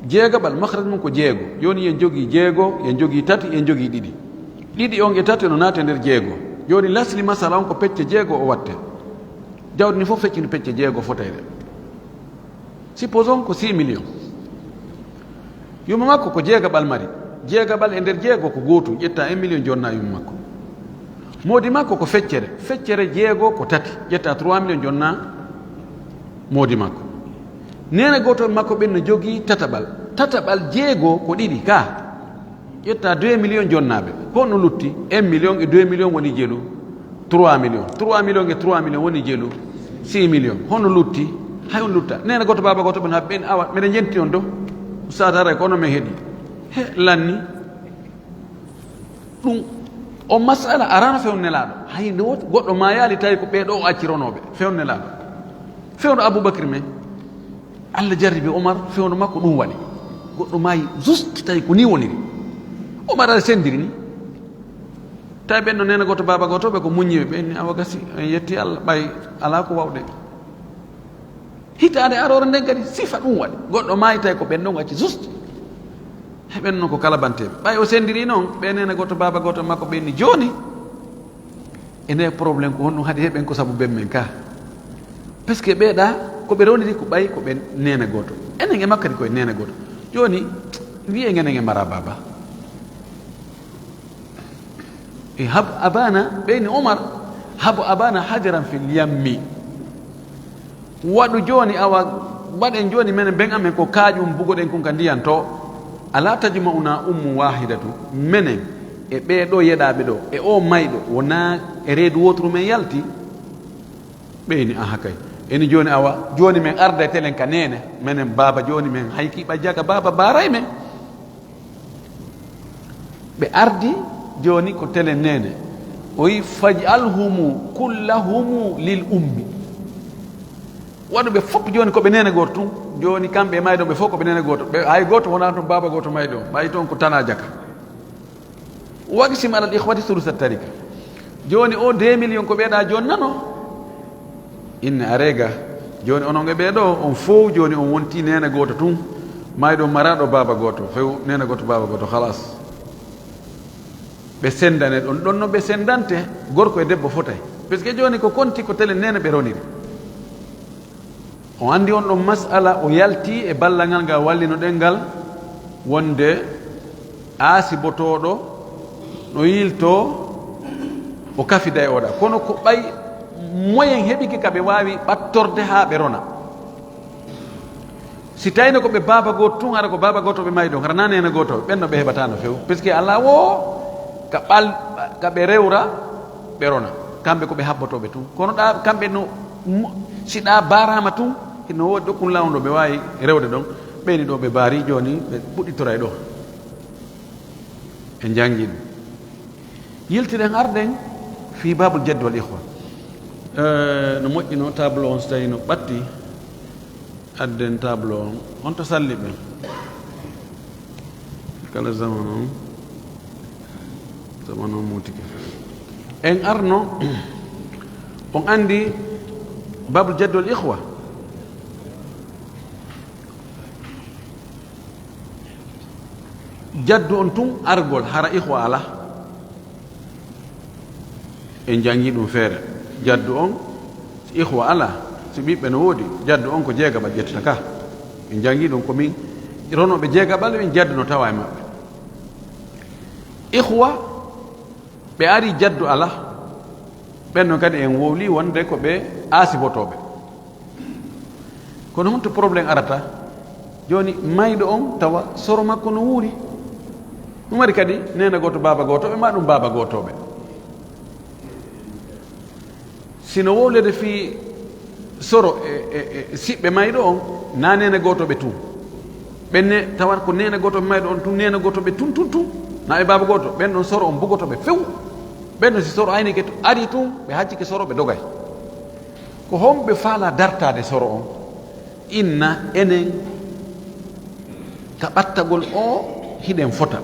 Jeegaɓal, makhraji mum ko jeego. Jooni en jogii jeego, en jogii tati, en jogii ɗiɗi. Ɗiɗi on e tati no naate nder jeego. Jooni lasli masala on ko pecce jeego o watte. Jawdi ni fof feccino pecce jeego fotayre. Supposons ko six millions. Yumma makko ko jeegaɓal mari. Jeegaɓal e nder jeego ko gootum. Ƴetta un million jonna yumma makko. Moodi makko ko feccere. Feccere jeego ko tati. Ƴetta trois millions jonna moodi makko. Neene gooto makko ɓen no jogii tataɓal. Tataɓal jeego ko ɗiɗi ka. Ƴetta deux millions jonnaaɓe. Ko honno lutti? Un million e deux millions woni jelu trois millions. Trois millions e trois millions woni jelu six millions. Honno lutti? Hay on lutta. Neene gooto, baaba gooto, ɓen haɓɓi ɓen awa. Meɗen jenti on do. Ustaad haray ko onon men heɗi. He, lanni. Ɗum, o masala arano fewndo Nelaaɗo. Hay nde woti goɗɗo maayaali tawi ko ɓee ɗo o acci ronooɓe. Fewndo Nelaaɗo. Fewndo Abubakri men. Allah jarribi Omar, fewndo makko ɗum waɗi. Goɗɗo maayi juste tawi ko ni woniri. Omar aɗa sendiri ni. Tawi ɓen no neene gooto, baaba gooto, ɓe ko muññiɓe, ɓe ni awa gasi, en yetti Allah, ɓay alaa ko wawɗen. Hitaande aroore nden kadi sifa ɗum waɗi. Goɗɗo maayi tawi ko ɓen ɗon acci juste. He ɓen non ko kalabanteeɓe. Ɓay o sendiri noon, ɓe neene gooto, baaba gooto makko ɓe ni jooni. E nde problème ko honɗum haɗi heɓen ko sabu ben men ka. Parce que ɓeeɗa ko ɓe roniri ko ɓay ko ɓe neene gooto. Enen e makko kadi ko e neene gooto. Jooni, wiye ngenen e mara baaba. E hab abana, ɓeyni Omar, hab abana hajaran fil yammi. Waɗu jooni, awa, waɗen jooni menen ben amen ko kaaƴum bugoɗen kun ka ndiyan to. Ala tajma'una ummu wahidatu. Menen e ɓee ɗo yeɗaaɓe ɗo, e o mayɗo, wona e reedu wooturu men yalti? Ɓeyni, aha kay. Eni jooni, awa, jooni men arda e telen ka neene. Menen baaba jooni men hayki ɓajjaka baaba baaray men. Ɓe ardi jooni ko telen neene. O wi, "Faj'alhumu kullahumu lil ummi." Waɗu ɓe fof jooni ko ɓe neene gooto tun. Jooni kamɓe e mayɗo ɓe fof ko ɓe neene gooto. Ɓe hay gooto wonaa toon baaba gooto mayɗo. Ɓay toon ko tanaa jaka. Waqsim alal ikhwati sulusa tarika. Jooni o deux millions ko ɓeeɗa jooni nano. Inne areega. Jooni onon e ɓee ɗo, on fow jooni on wonti neene gooto tun. Mayɗo maraɗo baaba gooto, few neene gooto baaba gooto, halas. Ɓe sendane ɗon, ɗon no ɓe sendante, gorko e debbo fotay. Parce que jooni ko konti ko telen neene ɓe roniri. O anndi on ɗon mas'ala, o yalti e ballal ngal ngal wallinoɗen ngal, wonde aasibotooɗo no yiltoo, o kafida e oɗa. Kono ko ɓay moyen heɓike ka ɓe waawi ɓattorde haa ɓe rona. Si tawino ko ɓe baaba gooto tun, hara ko baaba gooto ɓe mayi ɗon, hara na neene gooto, ɓen no ɓe heɓataano few. Parce que alaa wo ka ɓal-, ka ɓe rewra, ɓe rona. Kamɓe ko ɓe habbotooɓe tun. Kono ɗa, kamɓe no, mo-, si ɗa baaraama tun, hino woodi ɗo kun lawndo ɓe waawi rewde ɗon. Ɓeyni ɗo ɓe baari, jooni ɓe puɗɗitoray ɗo. En janngi ɗum. Yiltiren arden fii baabul jaddi wal ikhwa. Eh, no moƴƴino tableau on so tawi no ɓatti. Adden tableau on. On to salli ɓe. Kala zamanu on, zamanu on muutike. En arno, on anndi baabul jaddi wal ikhwa. Jaddu on tun argol, hara ikhwa alaa. En janngi ɗum feere. Jaddu on, si ikhwa alaa, si ɓiɓɓe no woodi, jaddu on ko jeegaɓal ƴettata ka. En janngi ɗum ko min ronooɓe jeegaɓal, min jaddu no tawa e maɓɓe. Ikhwa, ɓe ari jaddu alaa, ɓen non kadi en wowli wonde ko ɓe aasibotooɓe. Kono honto problème arata? Jooni, mayɗo on tawa soro makko no wuuri. Ɗum waɗi kadi neene gooto, baaba gootooɓe, ma ɗum baaba gootooɓe. Si no wowlede fii soro e, e, e siɓɓe mayɗo on, na neene gootooɓe tun. Ɓen ne, tawa ko neene gootooɓe mayɗo on tun, neene gootooɓe tun, tun, tun. Na ɓe baaba gooto, ɓen ɗon soro on bugotooɓe few. Ɓen ɗon si soro aynike tun, ari tun, ɓe haccike soro, ɓe dogay. Ko homɓe faalaa dartaade soro on? Inna enen ka ɓattagol o hiɗen fota.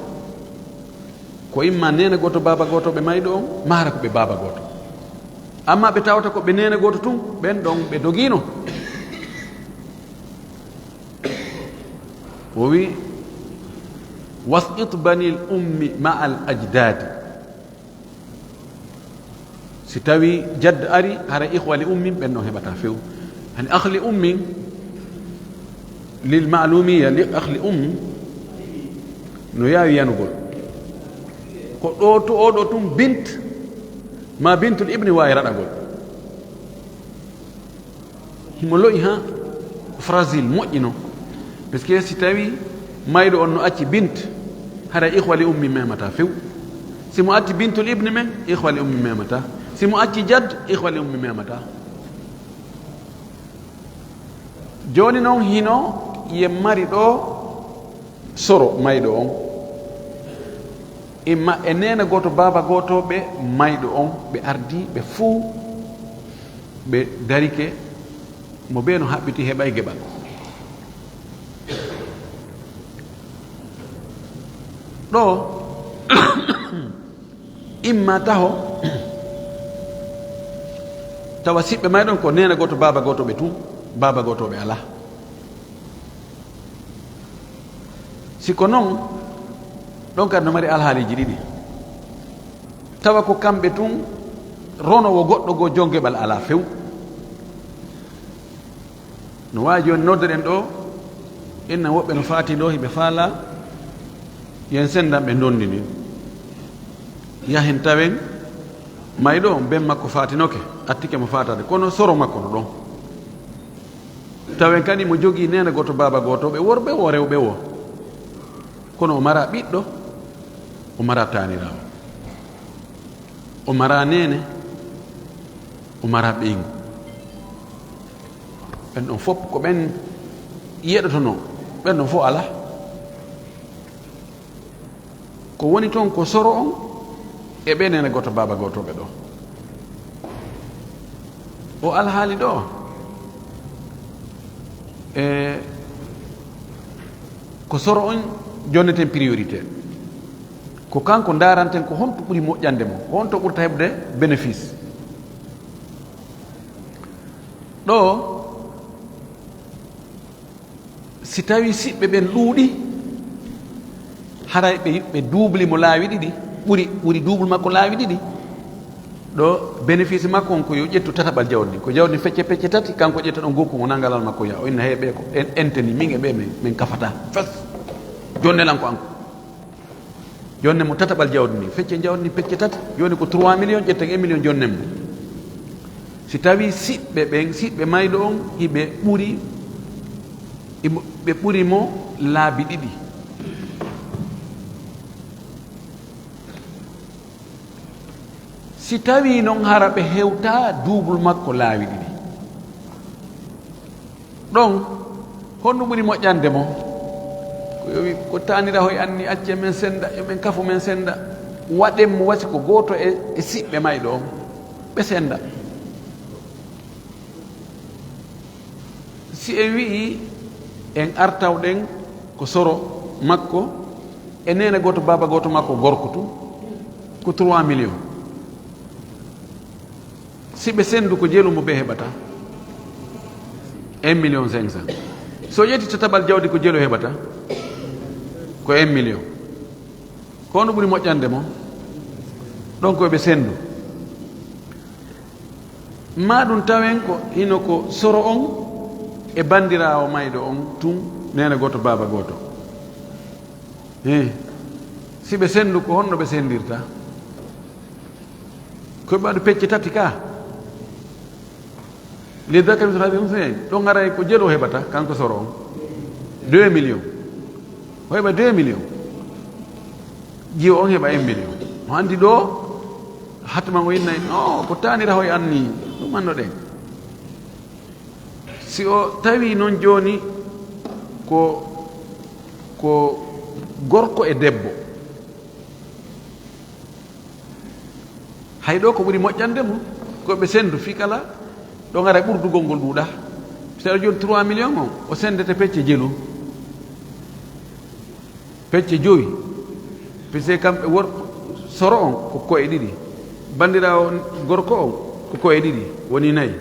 Ko imma neene gooto, baaba gooto ɓe mayɗo on, maara ko ɓe baaba gooto. Amma ɓe tawata ko ɓe neene gooto tun, ɓen ɗon ɓe dogiino. O wi, "Wasqit banil ummi ma'al ajdadi." Si tawi jadd ari, hara ikhwa li ummin ɓen ɗon heɓata few. Hani akhli ummin, lil ma'lumiya, li akhli ummin, no yaawi yanugol. Ko ɗo to oɗo tun bint, ma bintul ibni waawi raɗagol. Himo lo'i ha fragile, moƴƴi non. Parce que si tawi mayɗo on no acci bint, hara ikhwa li ummi memata few. Si mo acci bintul ibni men, ikhwa li ummi memata. Si mo acci jadd, ikhwa li ummi memata. Jooni non hino ye mari ɗo soro mayɗo on. Imma e neene gooto, baaba gooto ɓe mayɗo on, ɓe ardi, ɓe fuu, ɓe darike, mo bee no haɓɓiti heɓay geɓal. Ɗo, imma taho, tawa siɓɓe mayɗo on ko neene gooto, baaba gooto ɓe tun, baaba gooto ɓe alaa. Si ko non, ɗon kadi no mari alhaaliiji ɗiɗi. Tawa ko kamɓe tun, rono wo goɗɗo goo, jon geɓal alaa few. No waawi jooni noddoɗen ɗo, inna woɓɓe no faati ɗo, hiɓe faalaa, yen senndan ɓe ndonndini. Yahen tawen, mayɗo on, ben makko faatinoke, attike mo faataade, kono soro makko no ɗon. Tawen kadi mo jogii neene gooto, baaba gooto, ɓe worɓe wo, rewɓe wo. Kono o maraa ɓiɗɗo, o maraa taaniraawo, o maraa neene, o maraa ɓeyngu. Ɓen ɗon fof ko ɓen yeɗotonoo, ɓen ɗon fof alaa. Ko woni toon ko soro on e ɓe neene gooto, baaba gooto ɓe ɗo. O alhaali ɗo, e ko soro on jonneten priorité. Ko kanko ndaaranten ko honto ɓuri moƴƴande mo, ko honto ɓurta heɓde bénéfice. Ɗo, si tawi siɓɓe ɓen ɗuuɗi, haray ɓe, ɓe duubli mo laawi ɗiɗi, ɓuri, ɓuri duubul makko laawi ɗiɗi. Ɗo, bénéfice makko on ko yo ƴettu tataɓal jawdi ndin. Ko jawdi ndin fecce pecce tati, kanko ƴetta ɗon gokku mo nangalal makko yaa. O inna, "Hey, ɓe ko en, enten ni, min e ɓe min, min kafata. Fes. Jonne lan ko an ko." Jonne mo tataɓal jawdi ndin. Fecce jawdi ndin pecce tati. Jooni ko trois millions, ƴetten un million jonnen mo. Si tawi siɓɓe ɓen, siɓɓe mayɗo on, hiɓe ɓuri, imo-, ɓe ɓuri mo laabi ɗiɗi. Si tawi non hara ɓe hewta duubul makko laawi ɗiɗi. Ɗon, honɗum ɓuri moƴƴande mo? Ko yo wi, ko taanirahoy anni, acce men senda, yo men kafu men senda. Waɗen mo wasi ko gooto e, e siɓɓe mayɗo on. Ɓe senda. Si en wi'i en artawɗen ko soro makko, e neene gooto, baaba gooto makko gorko tun, ko trois millions. Si ɓe sendu, ko jelu mo ɓe heɓata? Un million cinq cent. So ƴetti tataɓal jawdi, ko jelu heɓata? Ko un million. Ko honɗum ɓuri moƴƴande mo? Ɗon ko ɓe sendu. Maa ɗum tawen ko hino ko soro on e bandiraawo mayɗo on tun, neene gooto, baaba gooto. Hee, si ɓe sendu, ko honno ɓe sendirta? Ko ɓe waɗu pecce tati ka? Li zakari mislu hazzil unsayayn, ɗon haray ko jelu o heɓata, kanko soro on. Deux millions. O heɓa deux millions. Jiwo on heɓa un million. O anndi ɗo, hatman o innay, no, ko taanirahoy anni, ɗum annoɗen. Si o tawi non jooni ko, ko gorko e debbo, hay ɗo ko ɓuri moƴƴande mo, ko ɓe sendu fii kala ɗo ngara ɓurdugol ngol ɗuuɗa. Si tawi jooni trois millions on, o sendete pecce jelu. Pecce jowi. Puisque kamɓe wor-, soro on ko ko'e ɗiɗi. Bandiraawo on gorko on ko ko'e ɗiɗi, woni nayi.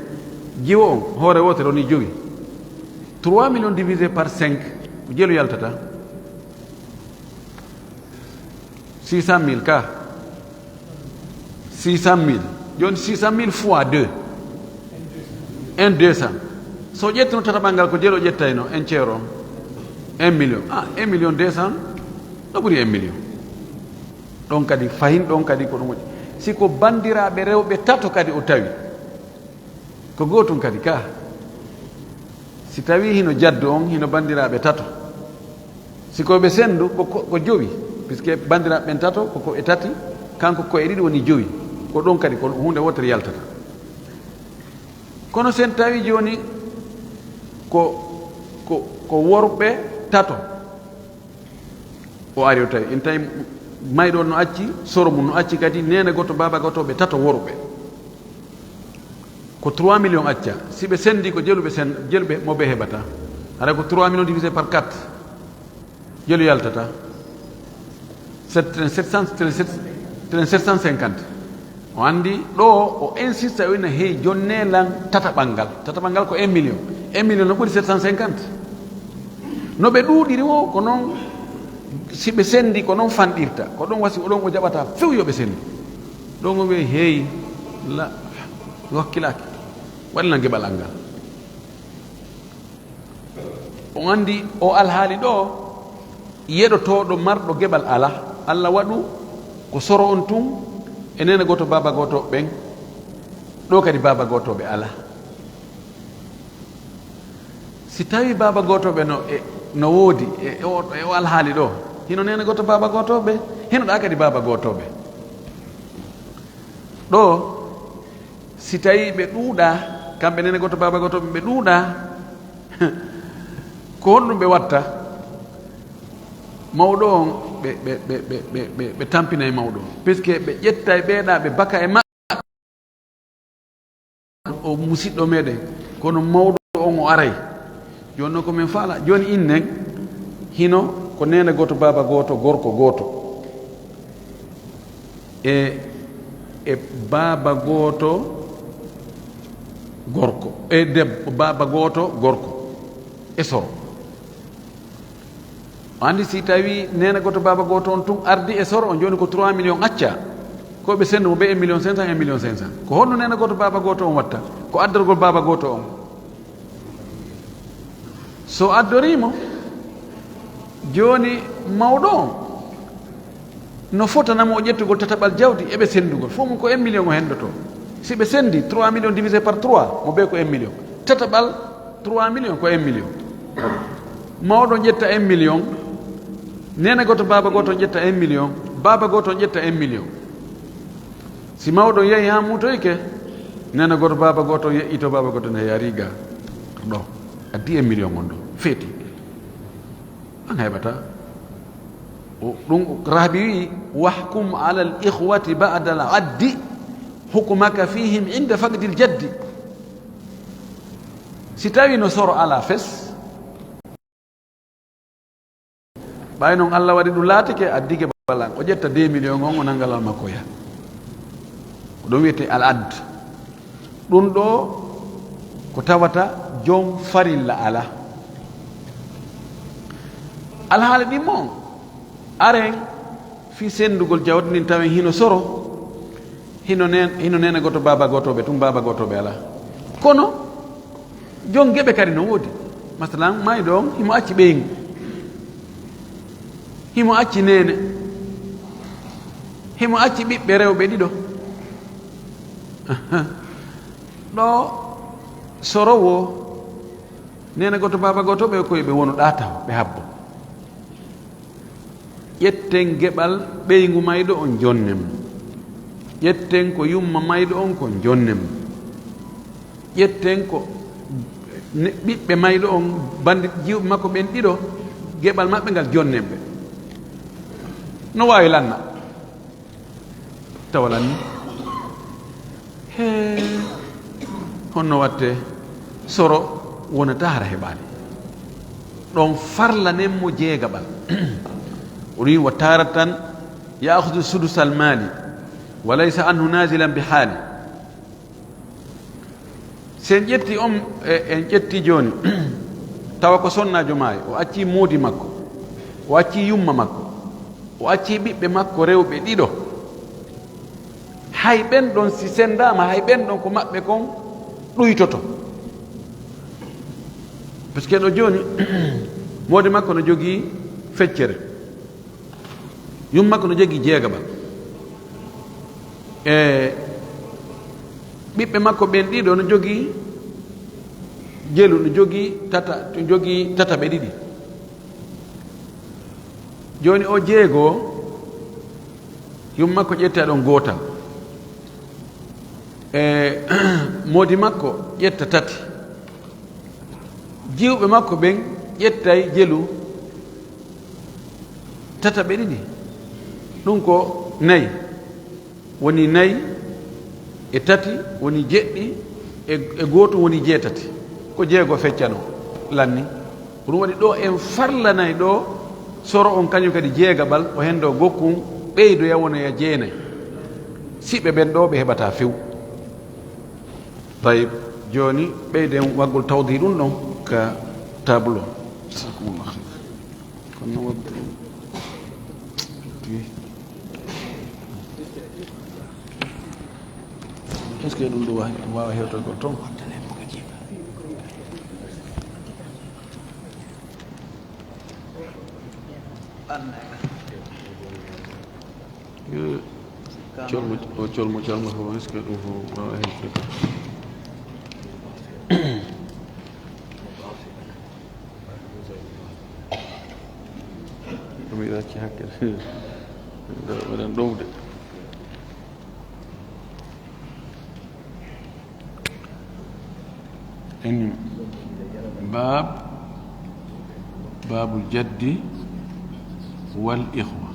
Jiwo on hoore wootere woni jowi. Trois millions divisé par cinq, ko jelu yaltata? Six cent mille ka. Six cent mille. Jooni six cent mille fois deux, un deux cent. So ƴettuno tataɓal ngal, ko jelu o ƴettayno, un tiers on, un million. Ah, un million deux cent, no ɓuri un million. Ɗon kadi fahin, ɗon kadi ko ɗum waɗi. Si ko banndiraaɓe rewɓe tato kadi o tawi, ko gootum kadi ka. Si tawi hino jaddu on, hino banndiraaɓe tato. Si ko ɓe senndu, ko, ko, ko jowi. Puisque banndiraaɓe ɓen tato, ko, ko e tati, kanko ko e ɗiɗi woni jowi. Ko ɗon kadi, ko huunde wootere yaltata. Kono sen tawi jooni ko, ko, ko worɓe tato, o ari o tawi, en tawi mayɗo on no acci, soro mum no acci kadi, neene gooto, baaba gooto, ɓe tato worɓe. Ko trois millions acca. Si ɓe senndi ko jeluɓe sen-, jeluɓe mo ɓe heɓata. Hara ko trois millions divisé par quatre. Jelu yaltata. Sept, sept cent, sept cent cinquante. O anndi ɗo, o insista, o ina heewi jonne lan tataɓal ngal. Tataɓal ngal ko un million. Un million no ɓuri sept cent cinquante. No ɓe ɗuuɗiri wo, ko noon, si ɓe senndi, ko noon fanɗirta. Ko ɗon wasi, o ɗon o jaɓata few yo ɓe senndu. Ɗon o wi'i, "Heey, la, mi wakkilaaki. Waɗi lan geɓal an ngal." On anndi o alhaali ɗo, yeɗotooɗo marɗo geɓal alaa. Alla waɗu ko soro on tun e neene gooto baaba gooto ɓen. Ɗo kadi baaba gootooɓe alaa. Si tawi baaba gootooɓe no, e, no woodi e, e o, e o alhaali ɗo, hino neene gooto baaba gootooɓe, hino ɗa kadi baaba gootooɓe. Ɗo, si tawi ɓe ɗuuɗaa, kamɓe neene gooto baaba gootooɓe ɓe ɗuuɗaa, ko honɗum ɓe watta? Mawɗo on, ɓe, ɓe, ɓe tampinay mawɗo on. Puisque ɓe ƴettay ɓeeɗaa, ɓe baka e maɓɓe. O musiɗɗo meɗen, kono mawɗo on o aray. Jooni noon ko min faala. Jooni innen, hino ko neene gooto, baaba gooto, gorko gooto. E, e baaba gooto, gorko. E debbo, baaba gooto, gorko. E soro. O anndi si tawi neene gooto, baaba gooto on tun ardi e soro on, jooni ko trois millions acca. Ko ɓe senndu mo ɓe un million cinq cent, un million cinq cent. Ko honno neene gooto, baaba gooto on watta? Ko addorgol baaba gooto on. So addorii mo, jooni mawɗo on, no fotana mo o ƴettugol tataɓal jawdi e ɓe senndugol. Fof mum ko un million o henndotoo. Si ɓe senndi trois millions divisé par trois, mo ɓe ko un million. Tataɓal trois millions ko un million. Mawɗo ƴetta un million, neene gooto, baaba gooto ƴetta un million, baaba gooto ƴetta un million. Si mawɗo yehi haa muutoyke, neene gooto, baaba gooto yeƴƴito, baaba gooto ne yari ga ɗo. Addi un million on ɗo. Feeti. An heɓata. O, ɗum Rahabi wi'i, "Wahkum alal ikhwati ba'dal addi, hukmaka fihim inda faqdil jaddi." Si tawi no soro alaa fes, ɓay noon Alla waɗi ɗum laatike, addi geɓal an, o ƴetta deux millions on, o nanngalal makko yaha. Ko ɗum wiyetee al add. Ɗum ɗo ko tawata joom farilla alaa. Alhaali ɗin mo on, aren fii senndugol jawdi ndin tawen hino soro, hino neen-, hino neene gooto, baaba gootooɓe tun, baaba gootooɓe alaa. Kono joom geɓe kadi no woodi. Masalan, mayɗo on himo acci ɓeyngu. Himo acci neene. Himo acci ɓiɓɓe rewɓe ɗiɗo. Ɗo soro wo, neene gooto, baaba gooto, ɓe ko ɓe wonu ɗaa taw, ɓe habbo. Ƴetten geɓal ɓeyngu mayɗo on, jonnen mo. Ƴetten ko yumma mayɗo on kon, jonnen mo. Ƴetten ko ne-, ɓiɓɓe mayɗo on, bannde jiwɓe makko ɓen ɗiɗo, geɓal maɓɓe ngal, jonnen ɓe. No waawi lanna? Tawa lanni. Hee, honno watte? Soro wonata hara heɓaali. Ɗon farlanen mo jeegaɓal. O wi'i, "Wa taratan ya'khudhu sudusal mali, wa laysa anhu nazilan bi hali." Si en ƴetti on, e, en ƴetti jooni, tawa ko sonnaajo maayi, o accii moodi makko, o accii yumma makko, o accii ɓiɓɓe makko rewɓe ɗiɗo. Hay ɓen ɗon si senndaama, hay ɓen ɗon ko maɓɓe kon ɗuytoto. Parce que ɗo jooni, moodi makko no jogii feccere, yum makko no jogii jeegaɓal, e ɓiɓɓe makko ɓen ɗiɗo no jogii jelu, no jogii tata, no jogii tataɓe ɗiɗi. Jooni o jeego, yum makko ƴetta ɗon gootal. E moodi makko ƴetta tati. Jiwɓe makko ɓen ƴettay jelu tataɓe ɗiɗi. Ɗum ko nayi. Woni nayi e tati, woni jeɗɗi e, e gootum, woni jeetati. Ko jeego feccano lanni. Ko ɗum waɗi ɗo en farlanay ɗo soro on kañum kadi jeegaɓal, o hendo gokkun ɓeydoya wonoya jeenay. Siɓɓe ɓen ɗo ɓe heɓata few. Tayib, jooni ɓeyden waggol tawdi ɗum ɗon ka tableau. Jazakumullah khair. Kono waggu. Est-ce que ɗum ɗo wa-, waawa hewtagol toon? Yo, colmo, o colmo calmo fof, est-ce que ɗum fof waawa hewtude? Ɗum yiɗa acci hakke. Waɗan ɗowde. En bab, babul jaddi wal ikhwa.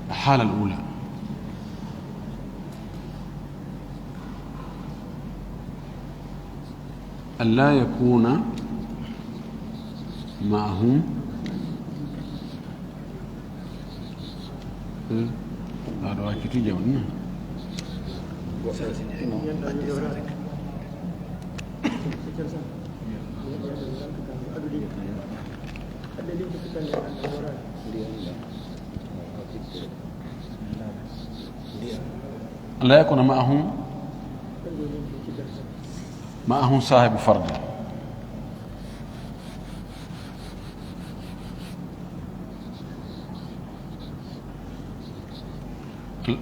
Halal ula. Alla yakuna ma'ahum. Hmm. Aɗo acciti jawdi na. Alla yakuna ma'ahum, ma'ahum sahibu fardi.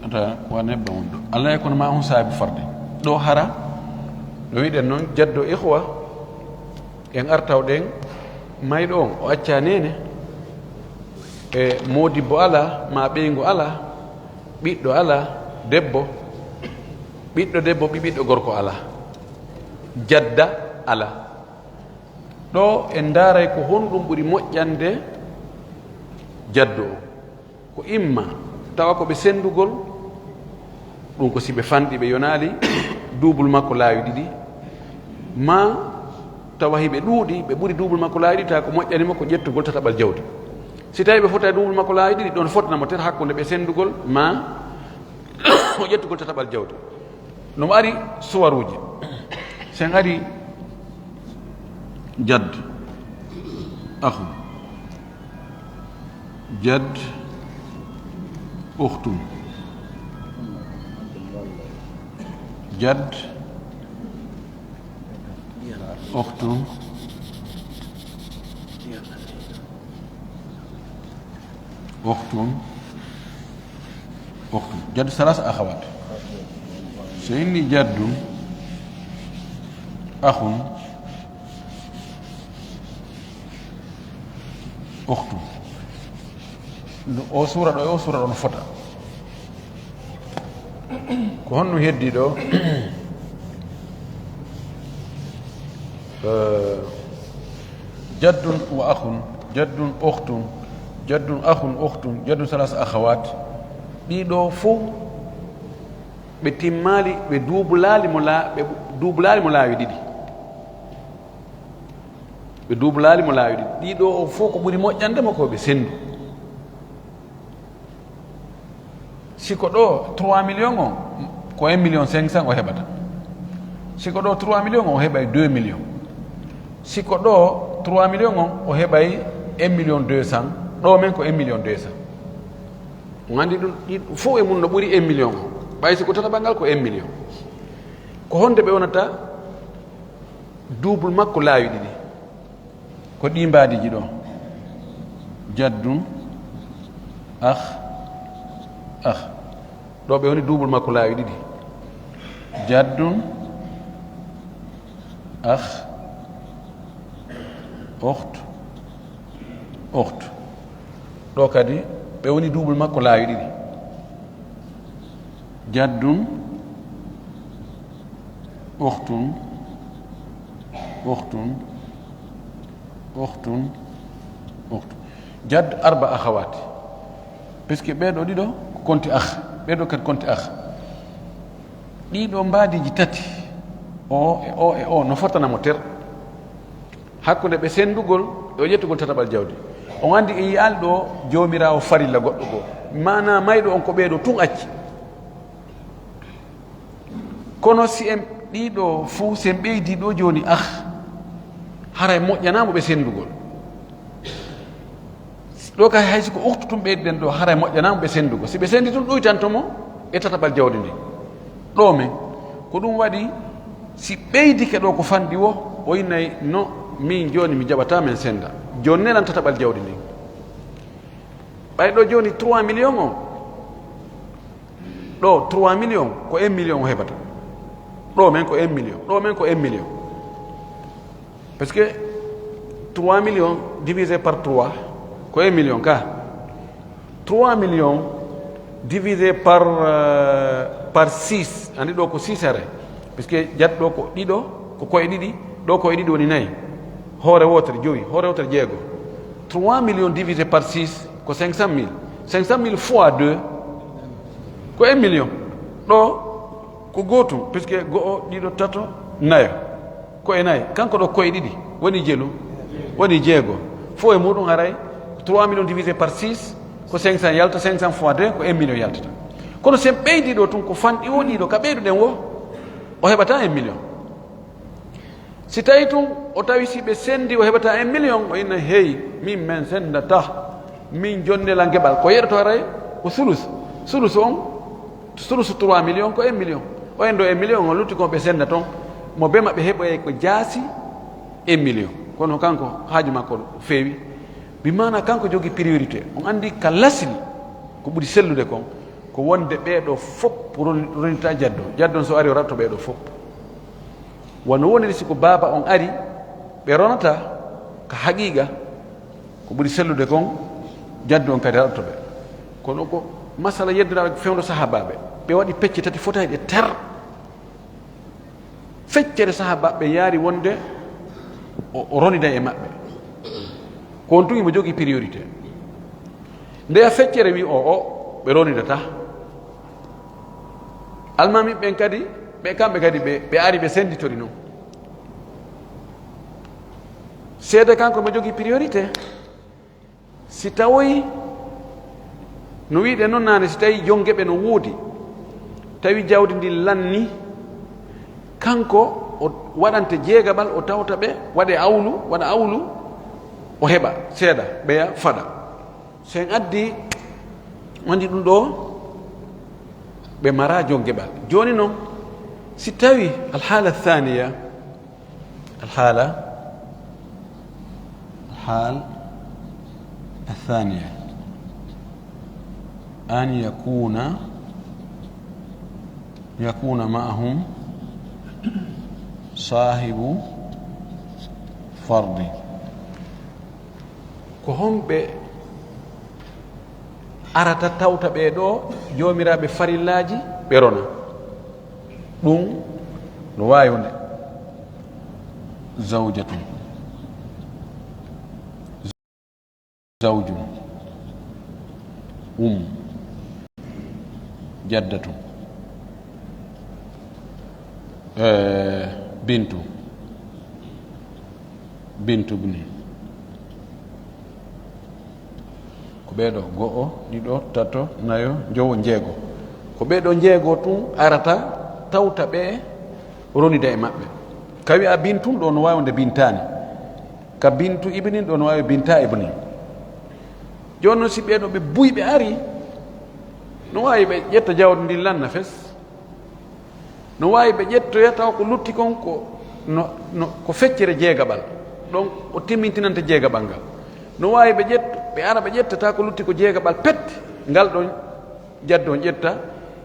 Ata wa nebbam on ɗo. Alla yakuna ma'ahum sahibu fardi. Ɗo hara, no wiɗen noon, jaddo ikhwa, en artawɗen mayɗo on, o acca neene, e moodibbo ala, ma ɓeyngu ala, ɓiɗɗo ala, debbo, ɓiɗɗo debbo, ɓi-, ɓiɗɗo gorko ala, jadda ala. Ɗo en ndaaray ko honɗum ɓuri moƴƴande jaddo o. Ko imma tawa ko ɓe senndugol, ɗum ko si ɓe fanɗi, ɓe yonaali duubul makko laawi ɗiɗi, ma tawa hiɓe ɗuuɗi, ɓe ɓuri duubul makko laawi ɗiɗi, tawa ko moƴƴani mo ko ƴettugol tataɓal jawdi. Si tawi ɓe fotaay duubul makko laawi ɗiɗi, ɗon fotna mo ter hakkunde ɓe senndugol, ma o ƴettugol tataɓal jawdi. No mo ari suwaruuji. Sen ari jadd, akhu, jadd, ukhtun, jadd, ukhtun, ukhtun, ukhtun. Jaddu salasa akhawat. So inni jaddun, akhun, ukhtun. O suura ɗo e o suura ɗo no fota. Ko honno heddi ɗo? Eh, jaddun wa akhun, jaddun ukhtun, jaddun akhun ukhtun, jaddun salasa akhawat. Ɗiɗo fof ɓe timmaali, ɓe duubulaali mo laa-, ɓe duubulaali mo laawi ɗiɗi. Ɓe duubulaali mo laawi ɗiɗi. Ɗiɗo o fof ko ɓuri moƴƴande mo ko ɓe senndu. Si ko ɗo trois millions o, ko un million cinq cents o heɓata. Si ko ɗo trois millions o, o heɓay deux millions. Si ko ɗo trois millions o, o heɓay un million deux cents. Ɗo men ko un million deux cents. On anndi ɗum, ɗi fof e mum no ɓuri un million o. Ɓay si ko tataɓal ngal ko un million. Ko honde ɓe wonata double makko laawi ɗiɗi? Ko ɗi mbaadiji ɗo. Jaddun, akh, akh. Ɗo ɓe woni double makko laawi ɗiɗi. Jaddun, akh, ukht, ukht. Ɗo kadi ɓe woni double makko laawi ɗiɗi. Jaddun, ukhtun, ukhtun, ukhtun, ukhtun. Jadd arba akhawat. Parce que ɓeeɗo ɗiɗo ko konti akh, ɓeeɗo kadi konti akh. Ɗiɗo mbaadiji tati, o e o e o, no fotana mo ter. Hakkunde ɓe sendugol e o ƴettugol tataɓal jawdi. On anndi en yiyaali ɗo joomiraawo farilla goɗɗo goo. Maanaa mayɗo on ko ɓeeɗo tun acci. Kono si en ɗiɗo fof, si en ɓeydi ɗo jooni, ah, haray moƴƴanaamo ɓe sendugol. Ɗo kay hay si ko uktu tun ɓeyduɗen ɗo, haray moƴƴanaamo ɓe sendugo. Si ɓe sendi tun ɗuytanto mo e tataɓal jawdi ndin. Ɗo men, ko ɗum waɗi si ɓeydike ɗo ko fanɗi wo, o innay no min jooni mi jaɓataa men senda. Jooni nelan tataɓal jawdi ndin. Ɓay ɗo jooni trois millions o, ɗo trois millions ko un million o heɓata. Ɗo men ko un million, ɗo men ko un million. Parce que trois millions divisé par trois ko un million ka. Trois millions divisé par, euh, par six, anndi ɗo ko six haray. Parce que jat ɗo ko ɗiɗo, ko koye ɗiɗi, ɗo koye ɗiɗi woni nayi. Hoore wootere jowi, hoore wootere jeego. Trois millions divisé par six ko cinq cent mille. Cinq cent mille fois deux ko un million. Ɗo ko gootum, parce que go'o, ɗiɗo, tato, nayo. Koye nayi. Kanko ɗo koye ɗiɗi. Woni jelu. Woni jeego. Fof e muɗum haray trois millions divisé par six ko cinq cent yalta, cinq cent fois deux ko un million yaltata. Kono si en ɓeydi ɗo tun ko fanɗi o ɗiɗo ka ɓeyduɗen wo, o heɓata un million. Si tawi tun o tawi si ɓe sendi o heɓata un million, o inna hey, min men sendata. Min jonnela ngeɓal. Ko yeɗoto haray ko sulus. Sulus on, sulus trois millions ko un million. O en ɗo un million on lutti kon ɓe senda ton. Mo be maɓɓe heɓoyay ko jaasi un million. Kono kanko haaju makko feewi. Bi maana kanko jogi priorité. On anndi ka lasli ko ɓuri sellude kon. Ko wonde ɓeeɗo fop ron-, ronita jaddo. Jaddo on so ari o ratto ɓeeɗo fop. Wano woniri si ko baaba on ari, ɓe ronata ka haqiqa, ko ɓuri sellude kon, jaddu on kadi raɗoto ɓe. Kono ko masala yeddiraaɓe fewndo sahaabaaɓe, ɓe waɗi pecce tati fotayɗe ter. Feccere sahaabaaɓe yaari wonde o, o ronida e maɓɓe. Ko on tun imo jogii priorité. Ndeya feccere wi o, o, ɓe ronidata. Almaami ɓen kadi, ɓe kamɓe kadi ɓe, ɓe ari ɓe senditori non. Seede kanko mo jogii priorité. Si tawoyi, no wiiɗen non naane, si tawi jonge ɓe no woodi, tawi jawdi ndin lanni, kanko o waɗante jeegaɓal, o tawta ɓe, waɗe awlu, waɗa awlu, o heɓa seeda, ɓeya faɗa. So en addi, wandi ɗum ɗo, ɓe mara jongeɓal. Jooni noon, si tawi alhaala thaniya, alhaala, alhaal athaniya, an yakuna, yakuna maahum saahibu fardi. Ko homɓe arata tawta ɓee ɗoo joomiraaɓe farillaaji, ɓe rona? Ɗum no waawi wonde zawjatun, zawjun, um, jaddatun, eh, bintu. Bintu bni. Ko ɓee ɗoo, go'o, ɗiɗo, tato, nayo, njowo, njeego. Ko ɓee ɗoo njeego tun arata tawta ɓe ronida e maɓɓe. Ka wi'a bintun ɗoo no waawi wonde bintaani. Ka bintu ibnin ɗoo no waawi binta ibnin. Jooni non si ɓee ɗoo ɓe buy ɓe ari, No waawi ɓe ƴetta jawdi ndin lanna fes. No waawi ɓe ƴettoya tawa ko lutti kon ko, no, no, ko feccere jeegaɓal. Ɗon o timmintinanta jeegaɓal ngal. No waawi ɓe ƴetto, ɓe ara ɓe ƴettata ko lutti ko jeegaɓal pet, ngal ɗon jaddu on ƴetta.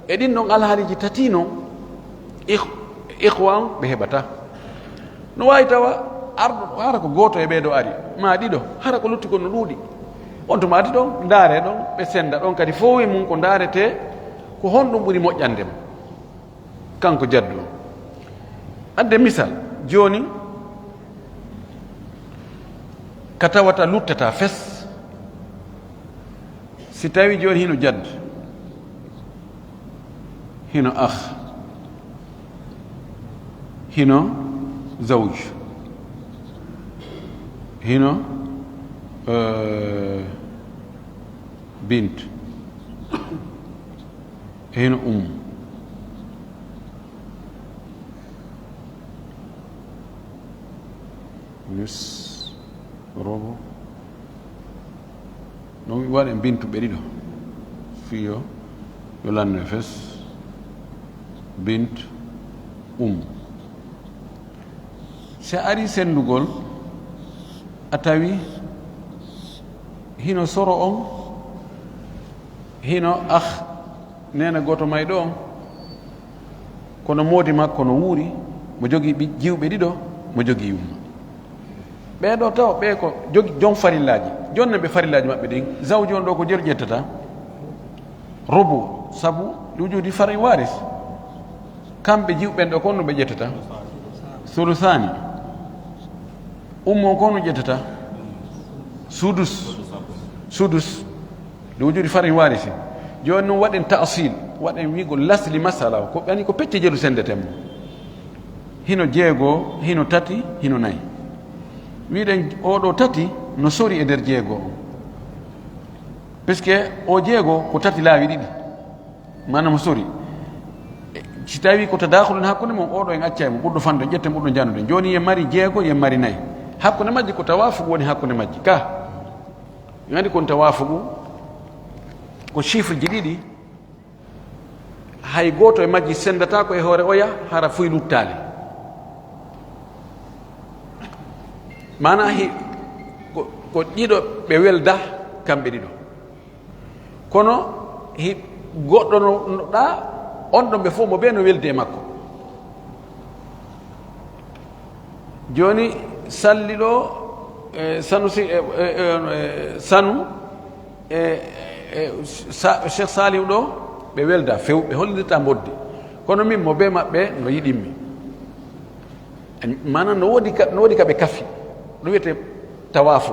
E ɗin ɗon alhaaliiji tati non, ikh-, ikhwa on ɓe heɓata. No waawi tawa arɗo hara ko gooto e ɓee ɗoo ari, maa ɗiɗo, hara ko lutti kon no ɗuuɗi. On tuma tati ɗon, ndaare ɗon, ɓe senda ɗon kadi fow e mum ko ndaaretee, ko honɗum ɓuri moƴƴande mo, kanko jaddu on. Adde misal, jooni, ka tawata luttata fes, si tawi jooni hino jadd, hino akh, hino zawj, hino, eh, bint, hino um. Nis, robo. No mi waɗen bintu ɓe ɗiɗo. Fiyo, yo lanno e fes. Bint, um. Si a ari sendugol, a tawi hino soro on, hino ah, neena gooto mayɗo on, kono moodi makko no wuuri, mo jogii ɓi-, jiwɓe ɗiɗo, mo jogii yumma. Ɓee ɗoo taw, ɓee ko jogi, jom farillaaji. Jooni ɓe farillaaji maɓɓe ɗin, zawju on ɗoo ko jelu ƴettata? Rubu, sabu ɗi wujudi farin waris. Kamɓe jiwɓe ɓen ɗoo, ko honɗum ɓe ƴettata? Sulusaani. Ummu on ko honɗum ƴettata? Sudus. Sudus. Ɗum wujudi farin warisi. Jooni non waɗen ta'sil, waɗen wi'ugol lasli masala o. Ko ɓani ko pecce jelu sendeten mo. Hino jeego, hino tati, hino nayi. Wi'uɗen oo ɗoo tati no sori e nder jeego on. Puisque oo jeego ko tati laawi ɗiɗi. Maanaam sori. E, si tawi ko tadakhulun hakkunde mon, oo ɗoo en accay mo, ɓurɗo fanɗude, ƴetten ɓurɗo jannude. Jooni yen mari jeego, yen mari nayi. Hakkunde majji ko tawaafuqu woni hakkunde majji. Ka. En anndi kon tawaafuqu ko chiffre ji ɗiɗi. Hay gooto e majji sendataako e hoore oya, hara fuy luttaali. Maanaa hi-, ko, ko ɗiɗo ɓe welda, kamɓe ɗiɗo. Kono hi-, goɗɗo no, no ɗa, on ɗon ɓe fof mo ɓe no weldi e makko. Jooni Salli ɗo, e Sanusi, e, e, e, e Sanu, e, e, Sa-, Cheikh Saliou ɗo, ɓe welda few, ɓe hollidirta mboddi. Kono min mo be maɓɓe no yiɗimmi. Maanaam no woodi ka, no woodi ka ɓe kafi. Ɗum wiyetee tawaafu.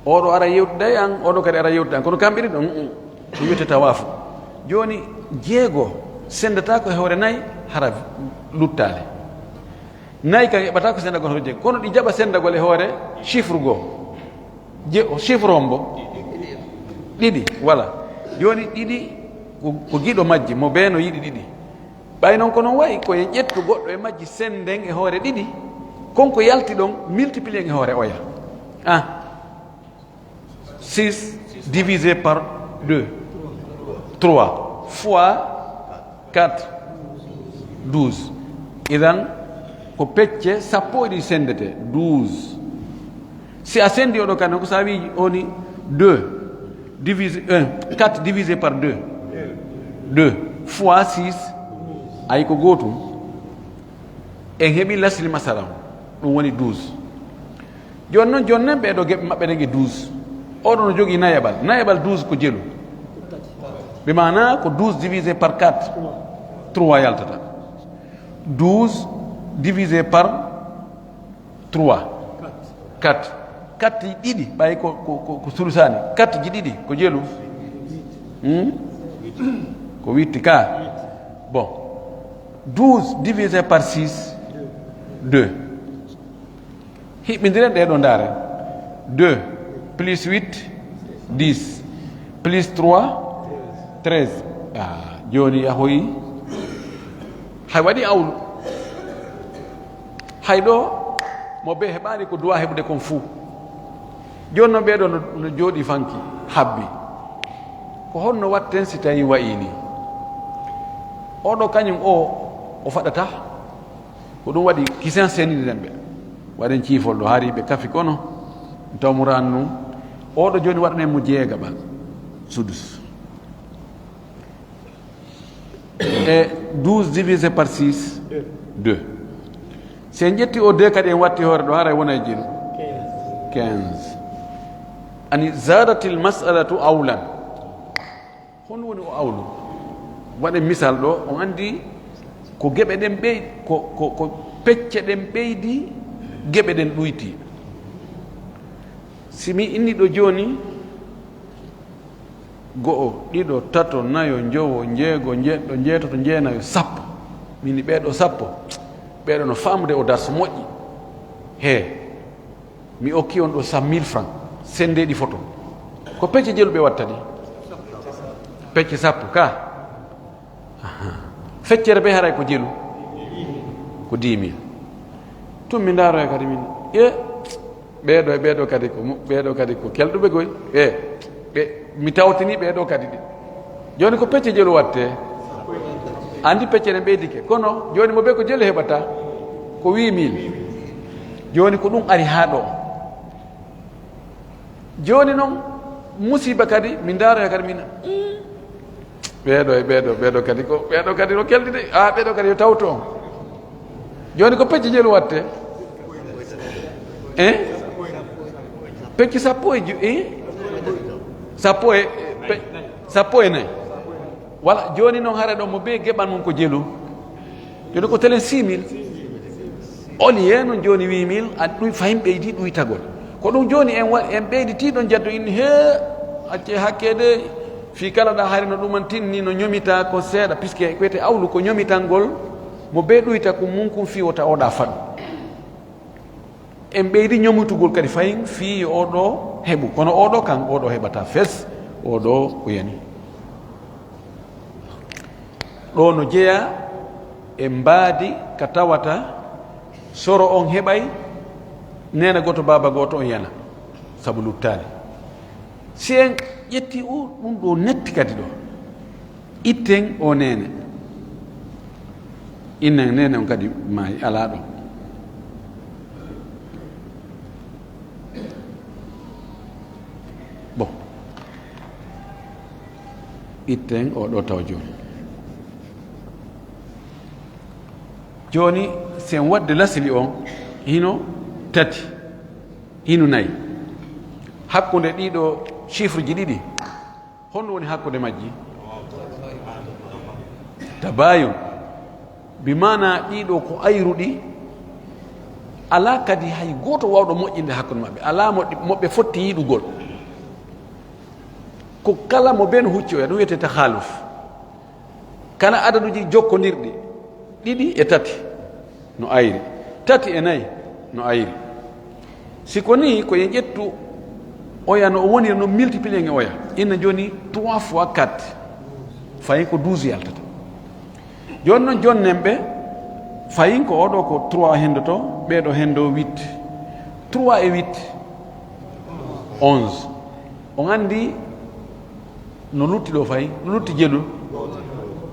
Oɗo ara yewtida e an, oɗo kadi ara yewtida an. Kono kamɓe ɗiɗo, mm, mm. Ɗum wiyetee tawaafu. Jooni, jeego sendataako e hoore nayi, hara luttaali. Nayi kan heɓataako sendagol hoore jeego. Kono ɗi jaɓa sendagol e hoore chiffre goo. Je-, chiffre hombo? Ɗiɗi, voilà. Jooni ɗiɗi ko, ko giɗo majji, mo bee no yiɗi ɗiɗi. Ɓay non ko non wayi, ko e ƴettu goɗɗo e majji senden e hoore ɗiɗi, kon ko yalti ɗon multiplier e hoore oya. Ah. Six divisé par deux. Trois fois quatre, douze. Idan, ko pecce sappo e ɗiɗi sendete, douze. Si a sendi oɗo kan, ko sa wi oni deux divisé, euh, quatre divisé par deux, deux fois six, ay ko gootum. En heɓi lasli masala on, ɗum woni douze. Jooni noon, jooni noon ɓee ɗoo geɓe maɓɓe ɗen e douze. Oɗo no jogii nayaɓal. Nayaɓal douze ko jelu. Bi maanaa ko douze divisé par quatre, trois yaltata. Douze divisé par trois, quatre. Quatre ji ɗiɗi, ɓay ko, ko, ko, ko sulusaani. Quatre ji ɗiɗi ko jelu. Hmm? Ko witti ka. Bon. Douze divisé par six, deux. Hiɓɓindiren ɗee ɗoo, ndaaren. Deux plus huit, dix. Plus trois, treize. Ah, jooni yahoyi. Hay waɗi awlu. Hay ɗoo, mo bee heɓaani ko duwaa heɓude kon fuu. Jooni noon ɓee ɗoo no, no jooɗii fanki, habbi. Ko honno watten si tawi wayi ni? Oɗo kañum o, o faɗata. Ko ɗum waɗi kisen senini ɗen ɓe. Waɗen ciifol ɗo hari ɓe kafi kono. Taw mo ran ɗum. Oɗo jooni waɗanen mo jeegaɓal. Sudus. E douze divisé par six, deux. Si en ƴetti o deux kadi en watti hoore ɗo, haray wona e jelu. Quinze. Ani zadatil mas'alatu awlan. Honɗum woni o awlu? Waɗen misal ɗo, on anndi ko geɓe ɗen ɓey-, ko, ko, ko pecce ɗen ɓeydi, geɓe ɗen ɗuyti. Si mi inni ɗo jooni, go'o, ɗiɗo, tato, nayo, njowo, njeego, njeɗɗo, njeetato, njeenayo, sappo. Min ni ɓee ɗo sappo, ɓee ɗo no faamude o darsu moƴƴi. He, mi okki on ɗo cent mille francs, senndeeɗi photo. Ko pecce jelu ɓe watta ɗi? Pecce sappo ka. Aha. Feccere be haray ko jelu. Ko dix mille. Tun mi ndaaro e kadi min. E, ɓee ɗo e ɓee ɗo kadi ko mo-, ɓee ɗo kadi ko kelɗuɓe goy. E, ɓe, mi tawtini ɓee ɗo kadi ɗi. Jooni ko pecce jelu watte? Anndi pecce ne ɓeydike. Kono jooni mo be ko jelu heɓata? Ko huit mille. Jooni ko ɗum ari haa ɗo. Jooni noon, musiba kadi, mi ndaaro e kadi min, mm, ɓee ɗo e ɓee ɗo, ɓee ɗo kadi ko, ɓee ɗo kadi no kelɗi de. Ah, ɓee ɗo kadi yo tawto on. Jooni ko pecce jelu watte? Eh? Pecce sappo e ju-, eh? Sappo e, pe-, sappo e nayi. Wala, jooni noon hara ɗo mo be geɓan mum ko jelu. Jooni ko telen six mille. Oli ye noon jooni huit mille, a ɗum fayin ɓeydi ɗuytagol. Ko ɗum jooni en wa-, en ɓeyditii ɗon jaddu inni, he, acce hakke de, fii kala ɗa hari no ɗuman tinni no ñomita ko seeɗa, puisque ko wiyete awlu ko ñomitangol, mo be ɗuyta ko mum kun fii wota oɗa faɗu. En ɓeydi ñomutugol kadi fayin fii yo oɗo heɓu. Kono oɗo kan, oɗo heɓata fes, oɗo ko yani. Ɗo no jeyaa e mbaadi ka tawata soro on heɓay neene gooto, baaba gooto on yana, sabu luttaali. Si en ƴetti o, ɗum ɗo netti kadi ɗo. Itten o neene. Innen neene on kadi maayi, alaa ɗo. Bon. Itten o ɗo taw jooni. Jooni, si en waɗde lasili on, hino tati, hino nayi. Hakkunde ɗiɗo chiffre ji ɗiɗi, honno woni hakkunde majji? Tabayun. Bi maana ɗiɗo ko ayruɗi, alaa kadi hay gooto waawɗo moƴƴinde hakkunde maɓɓe. Alaa mo, mo ɓe fotti yiɗugol. Ko kala mo ben huccoya, ɗum wiyetee takhaaluf. Kala adaduji jokkondirɗi, ɗiɗi e tati no ayri, tati e nayi no ayri. Si ko nii, ko en ƴettu oya no o woniri, no multiplier nge oya. Inna jooni trois fois quatre, fayi ko douze yaltata. Jooni noon, jonnen ɓe, fayin ko oɗo ko trois hendoto, ɓeeɗo hendo huit. Trois e huit, onze. On anndi no lutti ɗo fayi, no lutti jelu?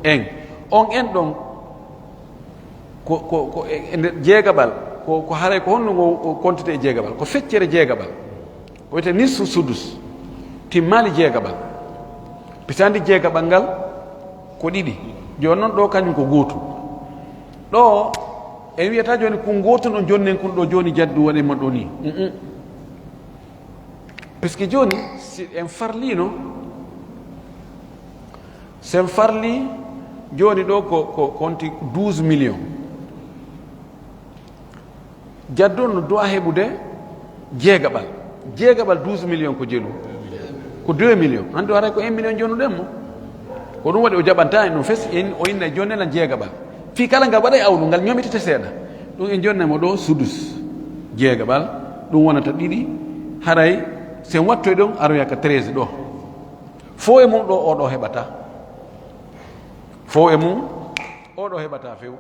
En. On en ɗon, ko, ko, ko e, e nder jeegaɓal, ko, ko haray ko honno ngo o kontete e jeegaɓal? Ko feccere jeegaɓal. Ko wiyetee nisfu sudus. Timmaali jeegaɓal. Pisaandi jeegaɓal ngal ko ɗiɗi. Jooni noon ɗo kañum ko gootu. Ɗo en wiyata jooni kun gootu no jonnen kun ɗo jooni jaddu waɗen mo ɗo ni. Mm-mm. Puisque jooni, si en farliino, si en farli, jooni ɗo ko, ko, ko honti douze millions. Jaddu no duwa heɓude jeegaɓal. Jeegaɓal douze millions ko jelu. Ko deux millions. Hannde haray ko un million jonuɗen mo. Ko ɗum waɗi o jaɓanta en ɗum fes, en, o inna jonnen lan jeegaɓal. Fii kala ngal waɗa e awlu, ngal ñomitete seeɗa. Ɗum en jonnay mo ɗo sudus jeegaɓal, ɗum wonata ɗiɗi, haray si en wattoy ɗon, aroya ka treize ɗo. Fow e mum ɗo, oɗo heɓata. Fow e mum, oɗo heɓata few.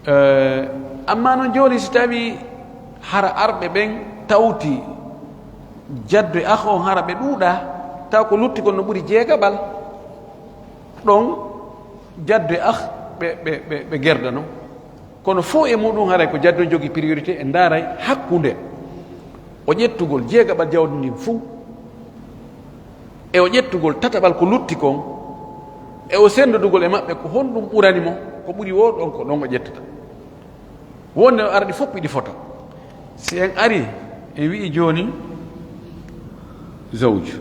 Eh, amma noon jooni si tawi hara arɓe ɓen tawti Jaddo e ah on hara ɓe ɗuuɗa, taw ko lutti kon no ɓuri jeegaɓal. Ɗon jaddo e ah ɓe, ɓe, ɓe, ɓe gerdano. Kono fof e muɗum haray ko jaddo jogi priorité e ndaaray hakkunde o ƴettugol jeegaɓal jawdi ndin fuu, e o ƴettugol tataɓal ko lutti kon, e o senndodugol e maɓɓe ko honɗum ɓurani mo, ko ɓuri woo ɗon ko ɗon o ƴettata. Wonde o ardi fof ɗi fota. Si en ari, en wi'i jooni, zawju,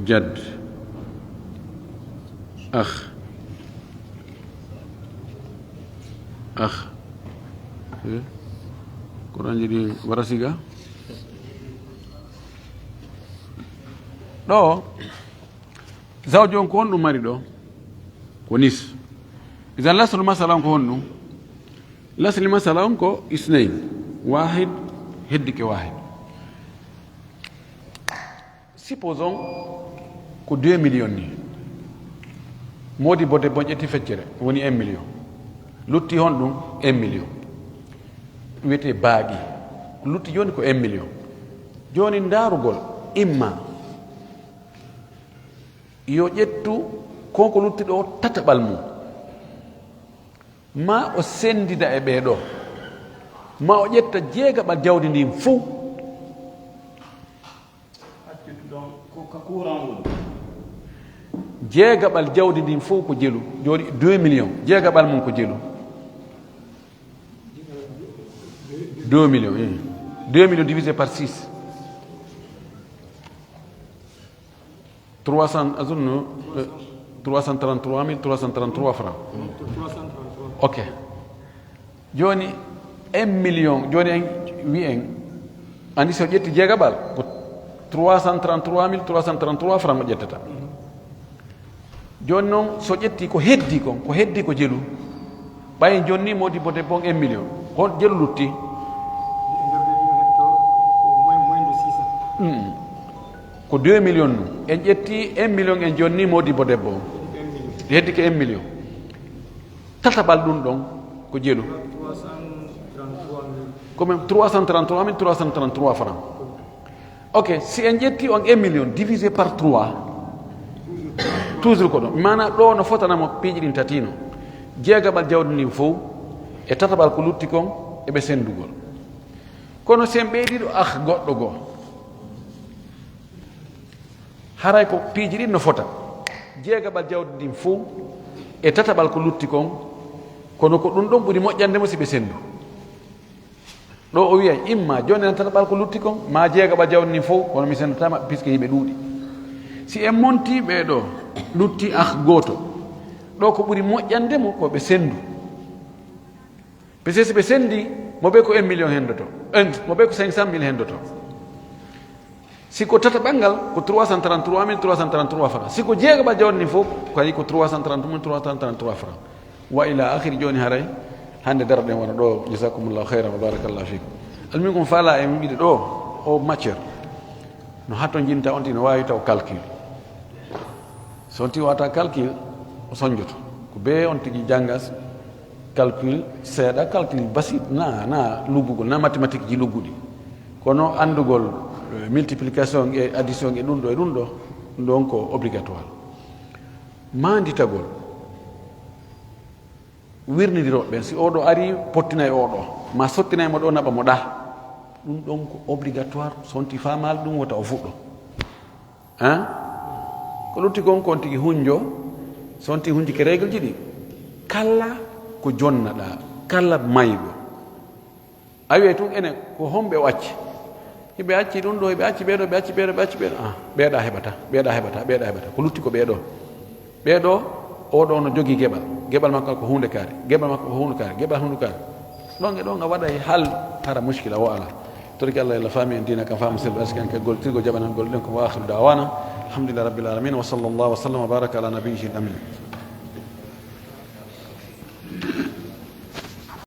jad, ah, ah. Eh? Ko ɗon jiɗi wara siga? Ɗo, zawju on ko honɗum mari ɗo? Ko nis. Idan laslu masala on ko honɗum? Lasli masala on ko isnayn. Wahid heddike wahid. Supposons ko deux millions ni. Moodi bo debbo on ƴetti feccere, woni un million. Lutti honɗum? Un million. Wiyetee baaɗi. Lutti jooni ko un million. Jooni ndaarugol, imma yo ƴettu kon ko lutti ɗo tataɓal mum. Ma o senndida e ɓee ɗoo. Ma o ƴetta jeegaɓal jawdi ndin fow. Accude ɗon ko ka courant woni. Jeegaɓal jawdi ndin fow ko jelu. Jooni deux millions. Jeegaɓal mum ko jelu. Deux millions, eh. Deux millions divisé par six. Trois cents, azunnu, eh, trois cent trente-trois mille trois cent trente-trois francs. Ok. Jooni, un million, jooni en wi en, anndi so ƴetti jeegaɓal, ko trois cent trente-trois mille trois cent trente-trois francs o ƴettata. Jooni noon, so ƴetti ko heddi kon, ko heddi ko jelu. Ɓay en jonni moodi bo debbo on un million. Ko jelu lutti? Mm. Ko deux millions nu. En ƴetti un million en jonni moodi bo debbo on. Heddi ko un million. Tataɓal ɗum ɗon ko jelu. Ko même trois cent trente-trois mille trois cent trente-trois francs. Ok, si en ƴetti on un million divisé par trois, toujours ko ɗon. Maanaa ɗo no fotana mo piiji ɗin tati no. Jeegaɓal jawdi ndin fow, e tataɓal ko lutti kon, e ɓe senndugol. Kono si en ɓeydi ɗo ah goɗɗo goo, haray ko piiji ɗin no fota. Jeegaɓal jawdi ndin fow, e tataɓal ko lutti kon, kono ko ɗum ɗon ɓuri moƴƴande mo si ɓe senndu. Ɗo o wiyay, imma jonnanata ɓal ko lutti kon, ma jeegaɓal jawdi ndin fow, kono mi senndataama, puisque yimɓe ɗuuɗi. Si en monti ɓee ɗoo, lutti ah gooto. Ɗo ko ɓuri moƴƴande mo ko ɓe senndu. Puisque si ɓe senndi, mo ɓe ko un million henndoto. Un, mo ɓe ko cinq cent mille henndoto. Si ko tataɓal ngal, ko trois cent trente-trois mille trois cent trente-trois francs. Si ko jeegaɓal jawdi ndin fow, kadi ko trois cent trente mille trois cent trente-trois francs. Wa ila akhiri, jooni haray hannde daroɗen wona ɗo. Jazakumullahu khairan wa barakallahu fikum. Almuhim, ko mi faala e wiide ɗo, o matière no hatto jinta on tigi no waawi taw calcul. So on tigi waawata calcul, o sonjoto. Ko bee on tigi jannga calcul seeɗa, calcul basit, na, na luggugol, na mathématique ji lugguɗi. Kono anndugol, eh, multiplication e addition e ɗum ɗo e ɗum ɗo, ɗum ɗon ko obligatoire. Maanditagol wirnidiro ɓen, si oɗo ari, pottina e oɗo, ma sottina e mo ɗo, naɓa mo ɗa. Ɗum ɗon ko obligatoire, so on tigi faamaali ɗum, wota o fuɗɗo. Hein? Ko lutti kon, ko on tigi hunjo, so on tigi hunjike règle ji ɗi, kala ko jonnaɗa, kala mayɗo, a wi'ay tun enen, ko homɓe o acci? Hiɓe acci ɗum ɗo, hiɓe acci ɓee ɗo, ɓe acci ɓee ɗo, ɓe acci ɓee ɗo. Ah, ɓee ɗa heɓata, ɓee ɗa heɓata, ɓee ɗa heɓata. Ko lutti ko ɓee ɗo. Ɓee ɗo, oo ɗo no jogii geɓal. Geɓal makko ko huunde kaari. Geɓal makko ko huunde kaari. Geɓal huunde kaari. Ɗon e ɗon a waɗay hal hara muskila o alaa. Torki Allah, Allah faami en diina kan, faamu selɓe, aski en ka goltirgo, jaɓanan golɗen ko. Wa akhiru da'wana alhamdulillahi rabbil alamin. Wa sallallahu wa sallam wa baraka ala nabiyyihil amin.